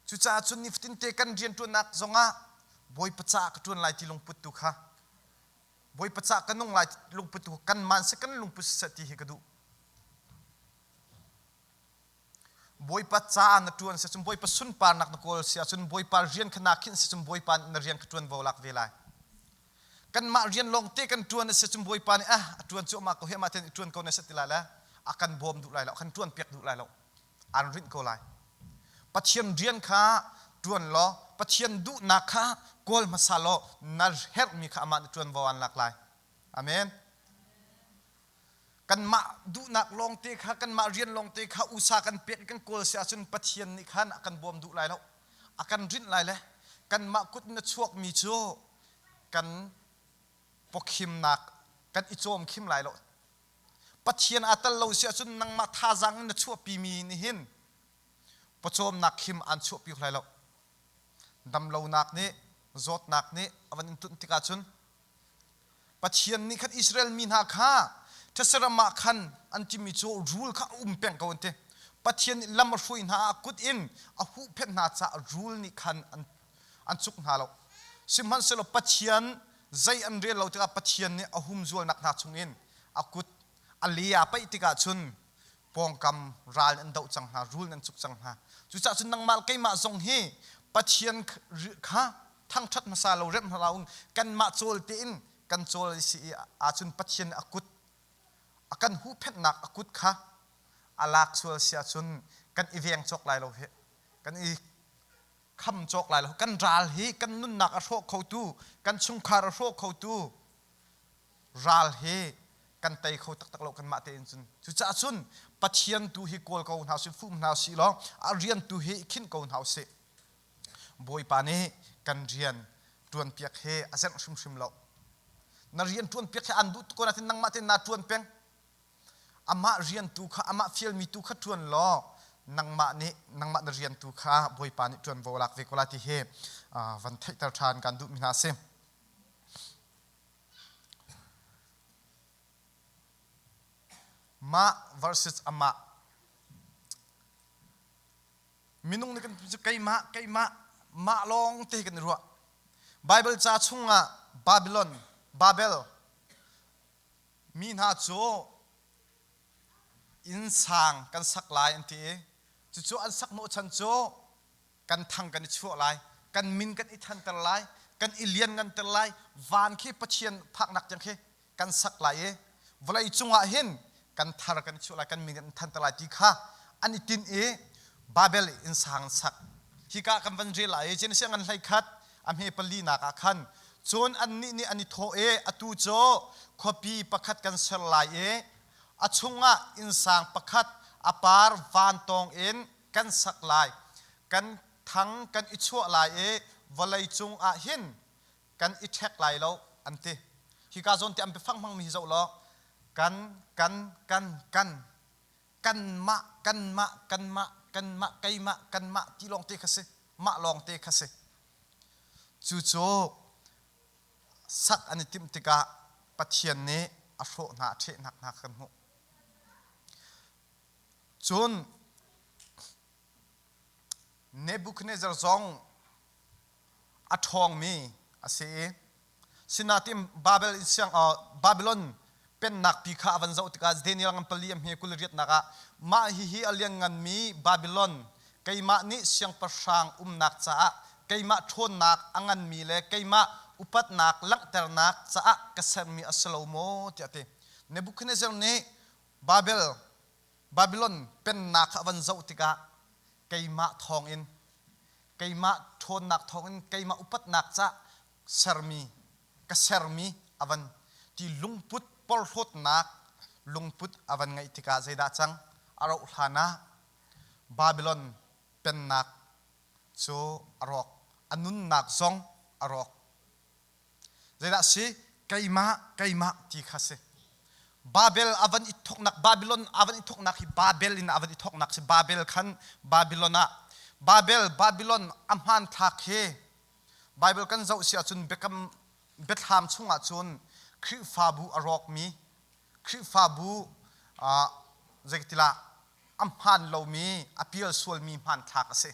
Cucaah cun nifatin te kan rianṭuannak zongah Bawipa caah ka ṭuan lai ti lungput tu kha Bawipa caah ka nung lai ti lungput tu kha kan man seh kan lungput siseh ti hi ka duh. Bawipa caah na ṭuan si ahcun Bawipa sunparnak na kawl si ahcun Bawipa rian kha naa khinh si ahcun Bawipa nih na rian kha ṭuanvo lak ve lai. Kanmah rian lawngte kan ṭuan a si ahcun Bawipa nih ah a ṭuan cuahmah ko hi amah tein i ṭuan ko ne seh ti lai le a kan bawm duh lai lo, a kan ṭuanpiak duh lai lo. Aan rinh ko lai. Pathian rian kha ṭuan law Pathian duhnak kha kawl hmasa law na herhmi kha amah nih ṭuanvo aan lak lai. Amen. Kanmah duhnak lawngte kha kanmah rian lawngte kha usa kan pek i kan kawl si ahcun Pathian nih khan a kan bawm duh lai lo. A kan rinh lai le kanmah kut in a chuakmi cu kan pawkhimnak kan i cawm khim lai lo. Pathian aa tel lo si ahcun nangmah thazaang in na chuahpimi nih hin pawcawmnak khim aan chuahpi lai lo. Damlonak nih zawtnak nih a van in tunh tikah cun Pathian nih khan Israel mi hna kha thetse ram ah khan an timi cu rul kha a um peng ko an ti. Pathian nih lam a hruai hna ah kut in a huhphenh hna caah rul nih khan an, an cuk hna lo. Sihmanhsehlaw Pathian zei an rel lo tikah Pathian nih a humzualnak hna chungin a kut a le aa paih tikah cun pawngkam ral an doh cang hna, rul an cuk cang hna. Cucaah cun nangmah le keimah zong hi Pathian kha thangṭhat hmasa lo remh hna un kanmah cawl tein kan cawl si i ahcun Pathian a kut a kan huhphenhnak a kut kha a lak sual si ahcun kan i veng cawk lai lo hi kan i kham cawk lai lo kan ral hi kan nunnak a hrawh khotu kan chungkhar a hrawh khotu ral hi kan tei kho taktak lo kanmah tein cun cucaah cun Pathian tu hi kawl ko hna usih fum hna usih law a rian tu hi i khinh ko hna usih Bawipa nih kan rian ṭuanpiak hi a zengh hrimhrim lo. Na rian ṭuanpiak hi aan duh tuk ko nain nangmah tein naa ṭuan peng. Amah rian tu kha, amah fialmi tu kha ṭuan law Nangmah nih nangmah na rian tu kha Bawipa nih ṭuanvo lak ve ko la ti hi van theihter ṭhan kan duhmi hna a si. Mah verses amah minung nih kan cu keimah keimah mah lawng te kan i ruah. Bible ca chungah Babylon Babel mi hna cu inn sang kan sak lai an ti i cucu an sak hnawhchan cu kan thang kan i chuah lai, kan min kan i thanter lai, kan i liannganter lai, van khi Pathian phaknak tiang khi kan sak lai i vawlei cungah hin kan thar kan i chuah lai, kan min kan thanter lai ti kha an i tinh i Babel inn sang sak. Hika kan van rel lai i Genesis ngan hlei khat a hme pali nak ah khan cun annih nih an i thawh i atu cu khuapi pakhat kan ser lai i a chungah innsang pakhat a par vantawng in kan sak lai kan thang kan i chuah lai i vawlei cung ah hin kan i ṭhek lai lo an ti hika zawn te an biafang hmangmi hi zoh law kan kan kan kan kanmah kanmah kanmah kanmah keimah kanmah ti lawng te kha si mah lawng te kha si cucu sak an i timh tikah Pathian nih a hrawh hna a ṭhehnak hna kha kan hmuh cun Nebuchadnezzar zong a ṭhawngmi a si i sinain Babel in siang Babylon pennak pi kha a van zoh tikah Daniel ngan pali a hme 20 riatnak ah mah hihi a liannganmi Babylon keimah nih siangpahrang umnak caah keimah ṭhawnnak a nganmi le keimah upatnak langhternak caah ka sermi a si lo maw tiah a ti. Nebuchadnezzar nih Babel Babylon pennak kha a van zoh tikah keimah thawngin keimah ṭhawnnak thawngin keimah upatnak cah sermi ka sermi a van ti lungput porhlawtnak lungput a van ngeih tikah zeidah cang a rauh hlan ah Babylon pennak cu a rawk a nunnak zong a rawk Zeidah si? Keimah, keimah ti kha si. Babel a van i thawknak, Babylon a van i thawknak hi Babel in a van i thawknak si. Babel khan Babylon ah Babel, Babylon a hmanthlak hi Bible kan zoh si ahcun biakam biathlam chungah cun Khrihfabu a rawkmi, Khrihfabu uh, zeitilah a hmaan lomi, a pial sualmi hmanthlak a si.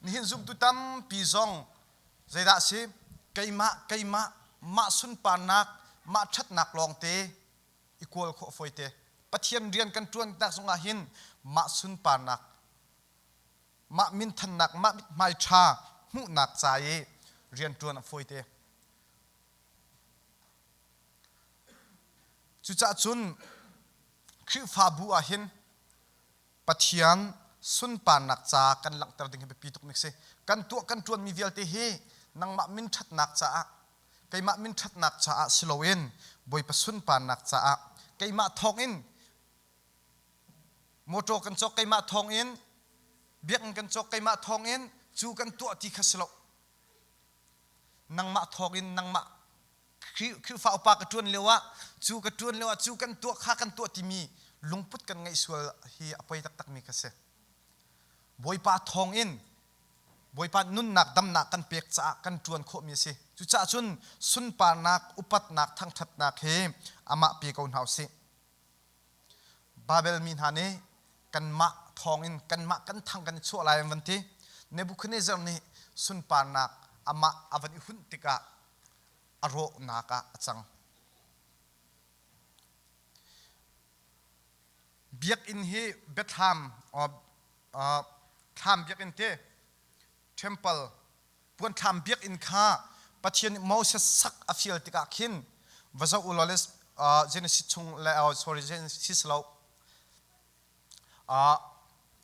Nihin zumtu tampi zong zeidah a si? Keimah, keimah, mah sunparnak, mah ṭhatnak lawngte i kawl khawh fawite. Pathian rian kan ṭuan tak zongah hin mah sunparnak, mah minthannak, mah mithmai ṭha hmuhnak ca i rian ṭuan a fawite. Cucaah cun Khrihfabu ah hin Pathian sunparnak ca kan langhter ding hi biapi tuk mi si. Kan tuah kan ṭuanmi vialte hi nangmah min ṭhatnak caah keimah min ṭhatnak caah si loin Bawipa sunparnak caah keimah thawngin motor kan cawk keimah thawngin biakinn kan cawk keimah thawngin cu kan tuah ti kha si lo. Nangmah thawngin nangmah Khrihfa upa ka ṭuan lio ah cu ka ṭuan lio ah cu kan tuah kha kan tuah timi lungput kan ngeih sual hi a poi taktakmi kha si. Bawipa thawngin Bawipa nunnak damnak kan pek caah kan ṭuan khawhmi a si. Cucaah cun sunparnak, upatnak, thangṭhatnak hi amah pe ko hna usih. Babel mi hna nih kanmah thawngin kanmah kan thang kan i chuah lai an van ti. Nebuchadnezzar nih sunparnak amah a van i hunh tikah a rawhnak ah a cang. Biakinn hi biathlam thlam biakinn te temple puanthlam biakinn kha Pathian nih Moses sak a fial tikah khin va zoh u law le Genesis chung le sorry Genesis lo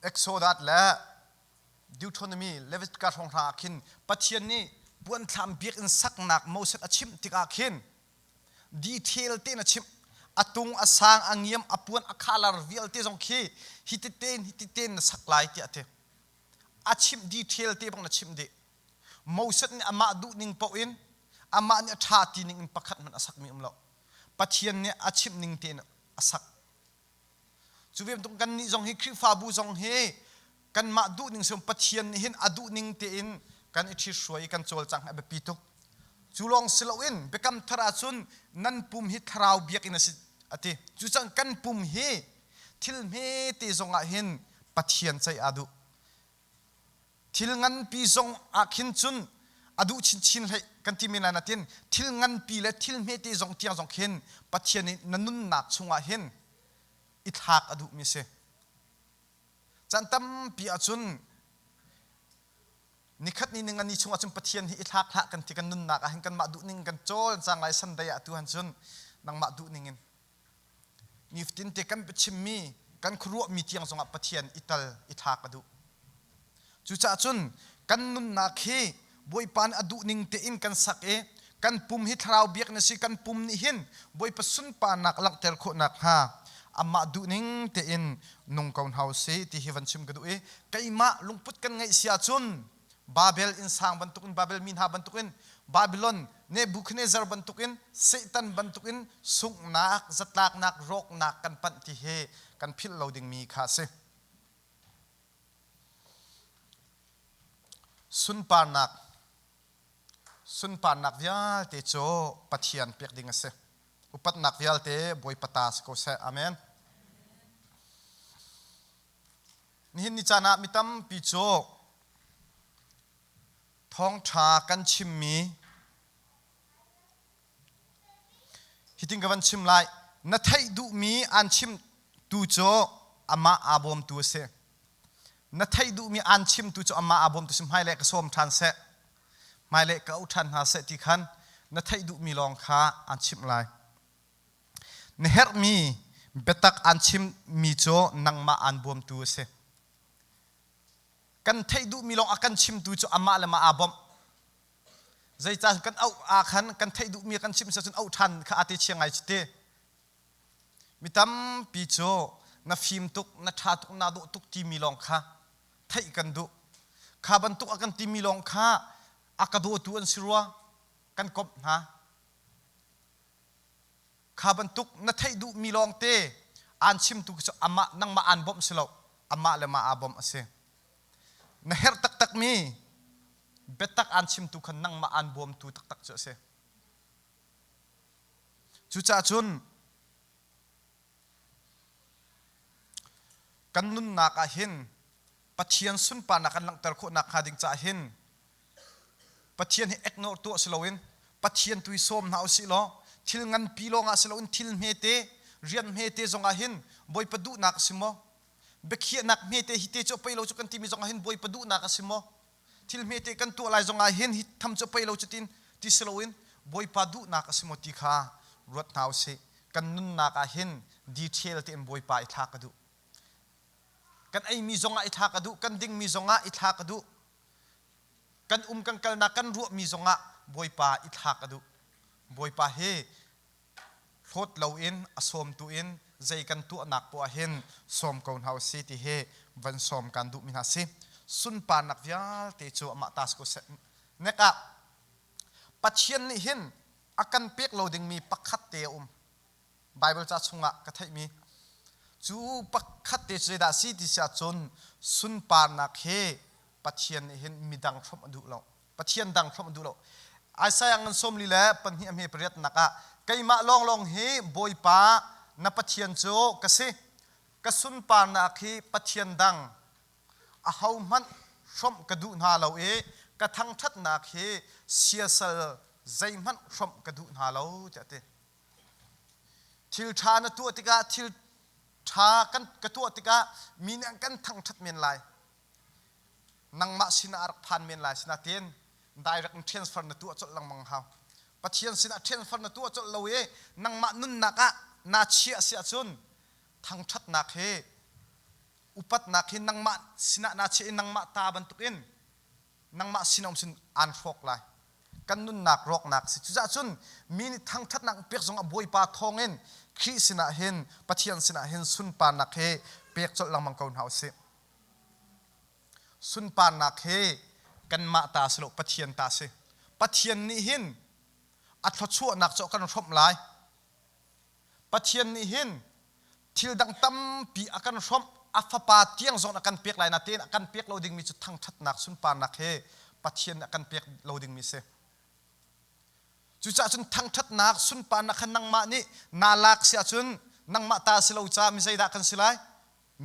Exodus le Deuteronomy Leviticus hrawng hna ah khin Pathian nih puanthlam biakinn saknak Moses a chimh tikah khin detail tein a chimh a tung a sang a ngiam a puan a khalar vialte zong khi hi ti tein hi ti tein na sak lai tiah a ti a chimh detail te bang na chimh dih Moses nih amah duh ning paoh in amah nih a ṭha ti ning in pakhat hmanh a sakmi um lo Pathian nih a chimh ning tein a sak. Cu ve bantuk kannih zong hi Khrihfabu zong hi kanmah duhning si Pathian nih hin a duhning tein kan i ṭhithruai i kan cawlcangh a biapi tuk. Cu lawng si loin biakam thar ahcun nan pum hi thlarau biakinn a si a ti. Cucaah kan pum hi thil hmete zong ah hin Pathian ceih aa duh. Thil nganpi zong ah khin cun a duh chinchin hlei kan ti men lai natin thil nganpi le thil hmete zong tiang zong khin Pathian nih na nunnak chungah hin i thlak a duhmi a si. Caan tampi ahcun nikhat ni ning ani chung ahcun Pathian hi i thlak hlah kan ti kan nunnak ah hin kanmah duhning kan cawl cang lai Sunday ah tu han cun nangmah duhning in nifatin te kan biachimmi kan khuaruahmi tiang zongah Pathian i tal i thlak a duh. Cucaah cun kan nunnak hi Bawipa nih a duhning tein kan sak i kan pum hi thlarau biak na si kan pum nih hin Bawipa sunparnak langhter khawh nakhnga amah duhning tein nung ko hna usih ti hi van chim ka duh i keimah lungput kan ngeih si ahcun Babel innsang bantukin Babel mi hna bantukin Babylon Nebuchadnezzar bantukin Satan bantukin sunghnak zatlaknak rawknak kan panh ti hi kan philh lo dingmi kha a si. Sunparnak Sunparnak vialte cu Pathian pek ding a si. Upatnak vialte Bawipa ta si ko seh. Amen. Nihin ni caan ah mi tampi cu thawngṭha kan chimmi Hitin ka van chim lai. Na theih duhmi aan chimtu cu amah aa bawmtu a si. Na theih duhmi aan chimtu cu amah aa bawmtu a si. Hmailei ka sawm ṭhan seh. Hmailei ka auh ṭhan hna seh ti khan na theih duhmi lawng kha aan chimh lai. Na herhmi biatak aan chimmi cu nangmah aan bawmtu a si. Kan theih duhmi lawng a kan chimtu cu amah le mah aa bawmh. Zeicah kan auh ah khan kan theih duhmi kan chimh cun auh ṭhan kha aa te chia ngai ci te. Mi tampi cu na fim tuk, na ṭha tuk, naa dawh tuk timi lawng kha theih kan duh. Kha bantuk a kan timi lawng kha a ka dawtu an si rua, kan komh hna. Kha bantuk na theih duhmi lawngte aan chimtu cu amah nangmah aan bawmh si lo, amah le mah aa bawmh a si. Na herh taktakmi biatak aan chimtu kha nangmah aan bawmtu taktak cu a si. Cucaah cun kan nunnak ah hin Pathian sunparnak kan langhter khawh nakhnga ding caah hin Pathian hi ignore tuah si loin Pathian tu hi sawm hna usih law thil nganpi lawngah si loin thil hmete rian hmete zongah hin Bawipa duhnak a si maw? Biakhiahnak hmete hi te cu a pei lo cu kan timi zongah hin Bawipa duhnak a si maw? Thil hmete kan tuah lai zongah hin hi tham cu a pei lo cu tin ti si loin Bawipa duhnak a si maw ti kha ruat hna usih. Kan nunnak ah hin detail tein Bawipa i thlak a duh. Kan eimi zongah i thlak a duh, kan dingmi zongah i thlak a duh. Kan um kan kalnak kan ruahmi zongah Bawipa i thlak a duh. Bawipa hi hlawt loin a sawmtu in zei kan tuahnak poah hin sawm ko hna usih ti hi van sawm kan duhmi hna si. Sunparnak vialte cu amah ta si ko seh. Nek ah Pathian nih hin a kan pek lo dingmi pakhat te a um. Baibal ca chungah ka theihmi cu pakhat te cu zeidah a si ti si ahcun sunparnak hi Pathian nih hin midang hrawmh a duh lo. Pathian dang hrawmh a duh lo. Isaiah ngan 42 le pahnih a hme pariatnak ah keimah lawnglawng hi Bawipa na Pathian cu ka si. Ka sunparnak hi Pathian dang ahohmanh hrawmh ka duh hna lo i ka thangṭhatnak hi siasal zeihmanh hrawmh ka duh hna lo tiah a ti. Thil ṭha na tuah tikah thil ṭha kan ka tuah tikah mi nih an kan thangṭhat men lai. Nangmah sinah a rak phan men lai sinain direct in transfer na tuah colh lengmang hau. Pathian sinah transfer na tuah colh lo i nangmah nunnak ah naa chiah si ahcun thangṭhatnak hi upatnak hi nangmah sinah naa chiah i nangmah ta bantukin nangmah sinah um sin aan hrawk lai. Kan nunnak rawknak a si. Cucaah cun mi nih thangṭhatnak pek zongah Bawipa thawngin Khrih sinah hin Pathian sinah hin sunparnak hi pek colh lengmang ko hna usih. Sunparnak hi kanmah ta si lo Pathian ta si. Pathian nih hin a thluachuahnak cu a kan hrawmh lai. Pathian nih hin Thil dang tampi a kan hrawmh, a fapa tiang zong a kan pek lai natein a kan pek lo dingmi cu thangṭhatnak sunparnak he Pathian nih a kan pek lo dingmi si. Cucaah cun thangṭhatnak sunparnak kha nangmah nih naa lak si ahcun nangmah ta si lo caah mi zeidah kan si lai?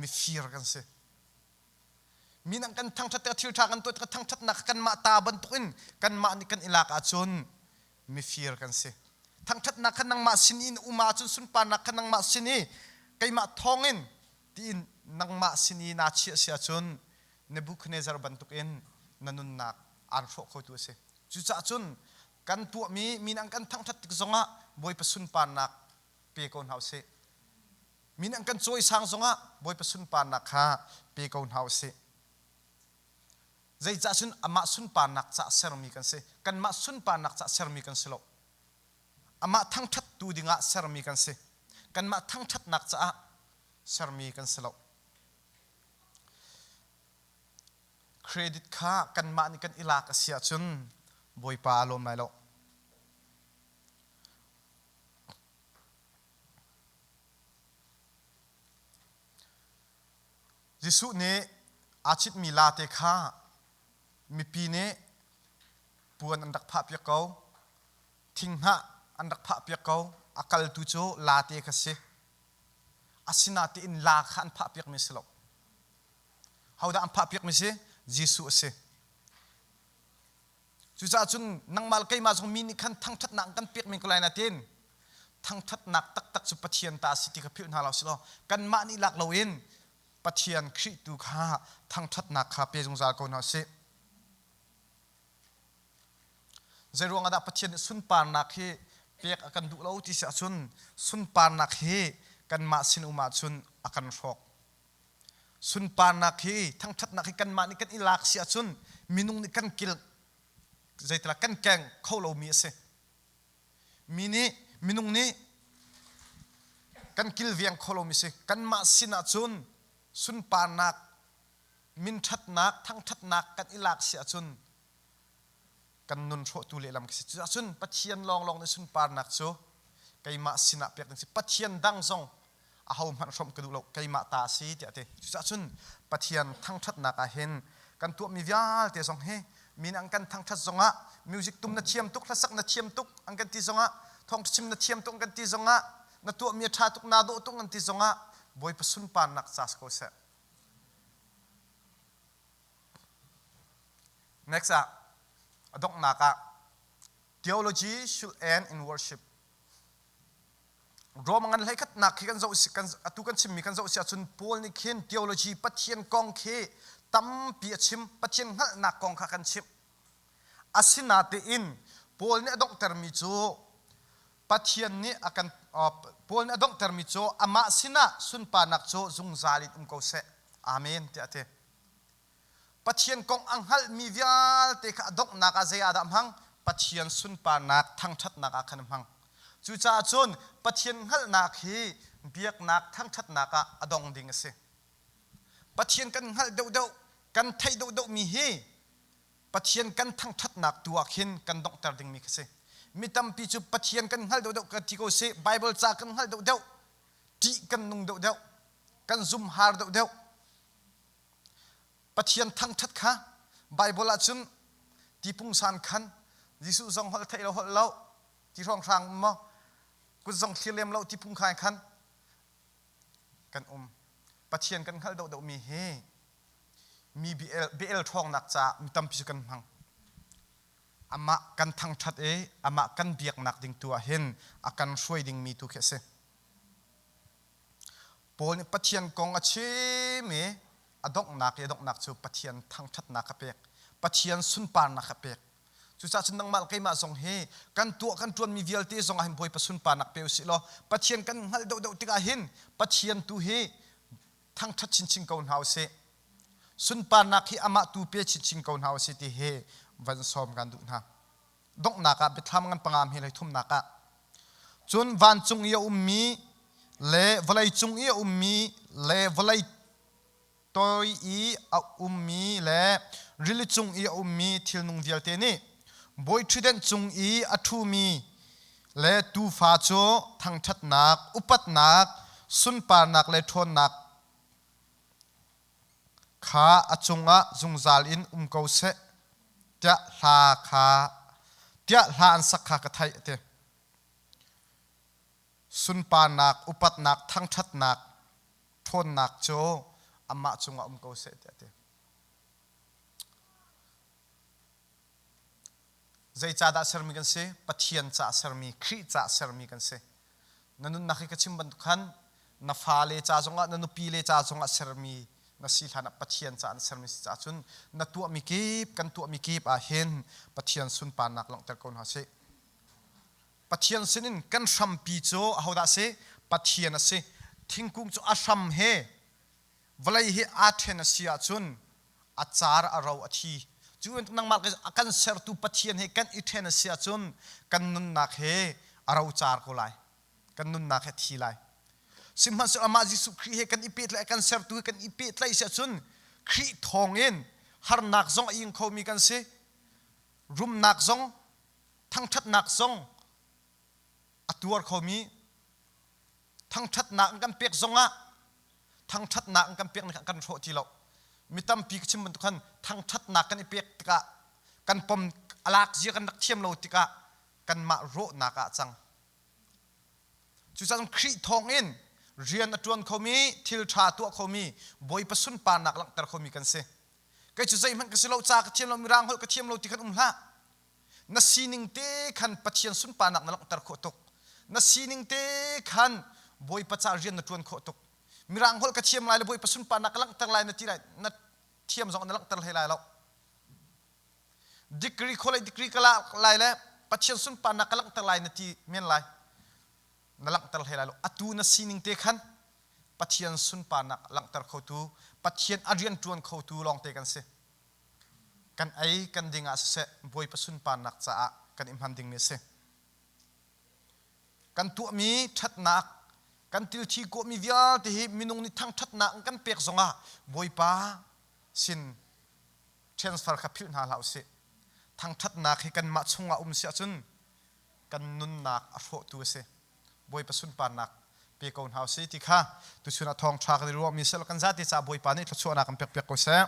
Mifir kan si. Mi nih kan thangṭhat tikah thil ṭha kan tuah tikah thangṭhatnak kha kanmah ta bantukin kanmah nih kan i lak ahcun mifir kan si. Thangṭhatnak kha nangmah sin in um ahcun sunparnak kha nangmah sin i keimah thawngin tiin nangmah sin i naa chiah si ahcun Nebuchadnezzar bantukin na nunnak aan hrawh khotu a si. Cucaah cun kan tuahmi mi nih an kan thangṭhat tik zongah Bawipa sunparnak pe ko hna usih. Mi nih an kan cawisang zongah Bawipa sunparnak kha pe ko hna usih. Zeicah cun amah sunparnak caah sermi kan si. Kanmah sunparnak caah sermi kan si lo. Amah thangṭhattu dingah sermi kan si. Kanmah thangṭhatnak caah sermi kan si lo. Credit kha kanmah nih kan i lak a si ahcun Bawipa aa lawm lai lo. Jesuh nih aa citmi late kha mipi nih puan an rak phahpiak ko, thinghnah an rak phahpiak ko, a kaltu cu late kha si. Asinain la kha an phahpiakmi a si lo. Hodah an phahpiakmi si? Jesuh a si. Cucaah cun nangmah le keimah zong mi nih khan thangṭhatnak an kan pek men ko lai nain thangṭhatnak taktak cu Pathian ta a si ti kha philh hna lo sih law kanmah nih lak loin Pathian Khrih tu kha thangṭhatnak kha pe zungzal ko hna usih. Zeiruang ah dah Pathian nih sunparnak hi pek a kan duh lo ti si ahcun sunparnak hi kanmah sin um ahcun a kan hrawk. Sunparnak hi thangṭhatnak hi kanmah nih kan i lak si ahcun minung nih kan kil zeitilah kan keng kho lomi a si. Mi nih minung nih kan kilveng kho lomi si. Kanmah sin ahcun sunparnak minṭhatnak thangṭhatnak kan i lak si ahcun kan nun hrawhtu lehlam ka si. Cucun Pathian lawnglawng nih sunparnak cu keimah sinah pek ding si. Pathian dang zong ahohmanh hrawmh ka duh lo, keimah ta a si tiah a ti. Cucaah Pathian thangṭhatnak ah hin kan tuahmi vialte zong hi mi nih an kan thangṭhat zongah music tum na thiam tuk, hlasak na thiam tuk an kan ti zongah thawngṭha chim na thiam tuk an kan ti zongah na tuahmi a ṭha tuk, naa dawh tuk an ti zongah Bawipa sunparnak ca si ko seh. Next ah a donghnak ah theology should end in worship. Rom ngan hlei khatnak khi kan zoh kan atu kan chimmi kan zoh si ahcun Paul nih khin theology Pathian kong khi tampi a chim Pathian hngalhnak kong kha kan chimh. Asinatein Paul nih a donghtermi cu Pathian nih a kan Paul nih a donghtermi cu amah sinah sunparnak cu zungzal in um ko seh. Amen tiah a ti. Pathian kong a hngalhmi vialte kha a donghnak ah zei ah dah a hmang? Pathian sunparnak thangṭhatnak ah khan a hmang. Cucaah cun Pathian hngalhnak hi biaknak thangṭhatnak ah a dong ding a si. Pathian kan hngalh deuhdeuh, kan theih deuhdeuhmi hi Pathian kan thangṭhatnak tu ah khin kan donghter dingmi kha si. Mi tampi cu Pathian kan hngalh deuhdeuh ka ti ko sih, Baibal ca kan hngalh deuhdeuh, ṭih kan nung deuhdeuh, kan zumhar deuhdeuh, Pathian thangṭhat kha Baibal ahcun ti pungsan khan Jesuh zong holh theih lo holh lo ti hrawnghrang maw kut zong thlir lem lo ti phungkhai khan kan um. Pathian kan hngalh deuhdeuhmi hi mi bia-el ṭhawngnak caah mi tampi cu kan hmang. Amah kan thangṭhat i amah kan biaknak ding tu ah hin a kan hruai dingmi tu khi a si. Paul nih Pathian kong a chim i a donghnak i a donghnak cu Pathian thangṭhatnak a pek. Pathian sunparnak a pek. Cucaah cun nangmah le keimah zong hi kan tuah kan ṭuanmi vialte zong ah hin Bawipa sunparnak pe usih law Pathian kan hngalh deuhdeuh tikah hin Pathian tu hi thangṭhat chinchin ko hna usih. Sunparnak hi amah tu pe chinchin ko hna usih ti hi van sawm kan duh hna. Donghnak ah biathlam ngan panga hme hlei thumnak ah cun vancung i a ummi le vawlei cung i a ummi le vawlei toi i a ummi le rili cung i a ummi thilnung vialte nih bawi ṭhutdenh cung i a ṭhumi le tuufa cu thangṭhatnak, upatnak, Sunparnak le ṭhawnnak kha a cungah zungzal in um ko seh tiah hla kha tiah hla an sak kha ka theih a ti. Sunparnak, upatnak, thangṭhatnak, ṭhawnnak cu amah cungah um ko seh tiah a ti. Zeicahdah sermi kan si? Pathian caah sermi, Khrih caah sermi kan si. Na nunnak hi ka chim bantuk khan na fale ca zongah, na nupile ca zongah sermi na si hlanah Pathian caah na sermi si caah cun na tuahmi kip, kan tuahmi kip ah hin Pathian sunparnak langhter ko hna sih. Pathian sinin kan hrampi cu ahodah a si? Pathian a si. Thingkung cu a hram he vawlei hi aa ṭhen a si ahcun a car a ro a thi. Cu bantuk nangmah a kan sertu Pathian he kan i ṭhen a si ahcun kan nunnak he a rocar ko lai. Kan nunnak he a thi lai. Sihmanhsehlaw amah Jesuh Khrih he kan i pehtlaih kan sertu he kan i pehtlaih si ahcun Khrih thawngin harnak zong a ing khomi kan si. Rumnak zong thangṭhatnak zong a tuar khomi thangṭhatnak an kan pek zongah thangṭhatnak an kan pek nih kan hrawh ti lo. Mi tampi ka chim bantuk khan thangṭhatnak kan i pek tikah kan pom a lak zia kan rak thiam lo tikah kanmah rawhnak ah a cang. Cucaah Khrih thawngin rian a ṭuan khomi, thil ṭha tuah khomi, Bawipa sunparnak langhter khomi kan si. Kei cu zeihmanh ka si lo, ca ka thiam lo, mirang holh ka thiam lo ti khan um hlah. Na sining te khan Pathian sunparnak na langhter khawh tuk. Na sining te khan Bawipa ca rian na ṭuan khawh tuk. Mirang holh ka thiam lai le Bawipa sunparnak ka langhter lai na ti lai, na thiam zong na langhter hlei lai lo. Degree college degree ka lak lai le Pathian sunparnak ka langhter lai na ti men lai. Na langhter hlei lai lo. Atu na sining te khan Pathian sunparnak langhter khotu, Pathian a rian ṭuan khotu lawngte kan si. Kan ei kan ding ah siseh Bawipa sunparnak caah kan i hman dingmi a si. Kan tuahmi ṭhatnak, kan thilthi kawhmi vialte hi minung nih thangṭhatnak an kan pek zongah Bawipa sin transfer kha philh hna hlah usih. Thangṭhatnak hi kanmah chungah um si ahcun kan nunnak a hrawhtu a si. Bawipa sunparnak pe ko hna usih ti kha tuchun ah thawngṭha kan i ruahmi seh kan zate caah Bawipa nih thluachuahnak kan pekpiak ko seh.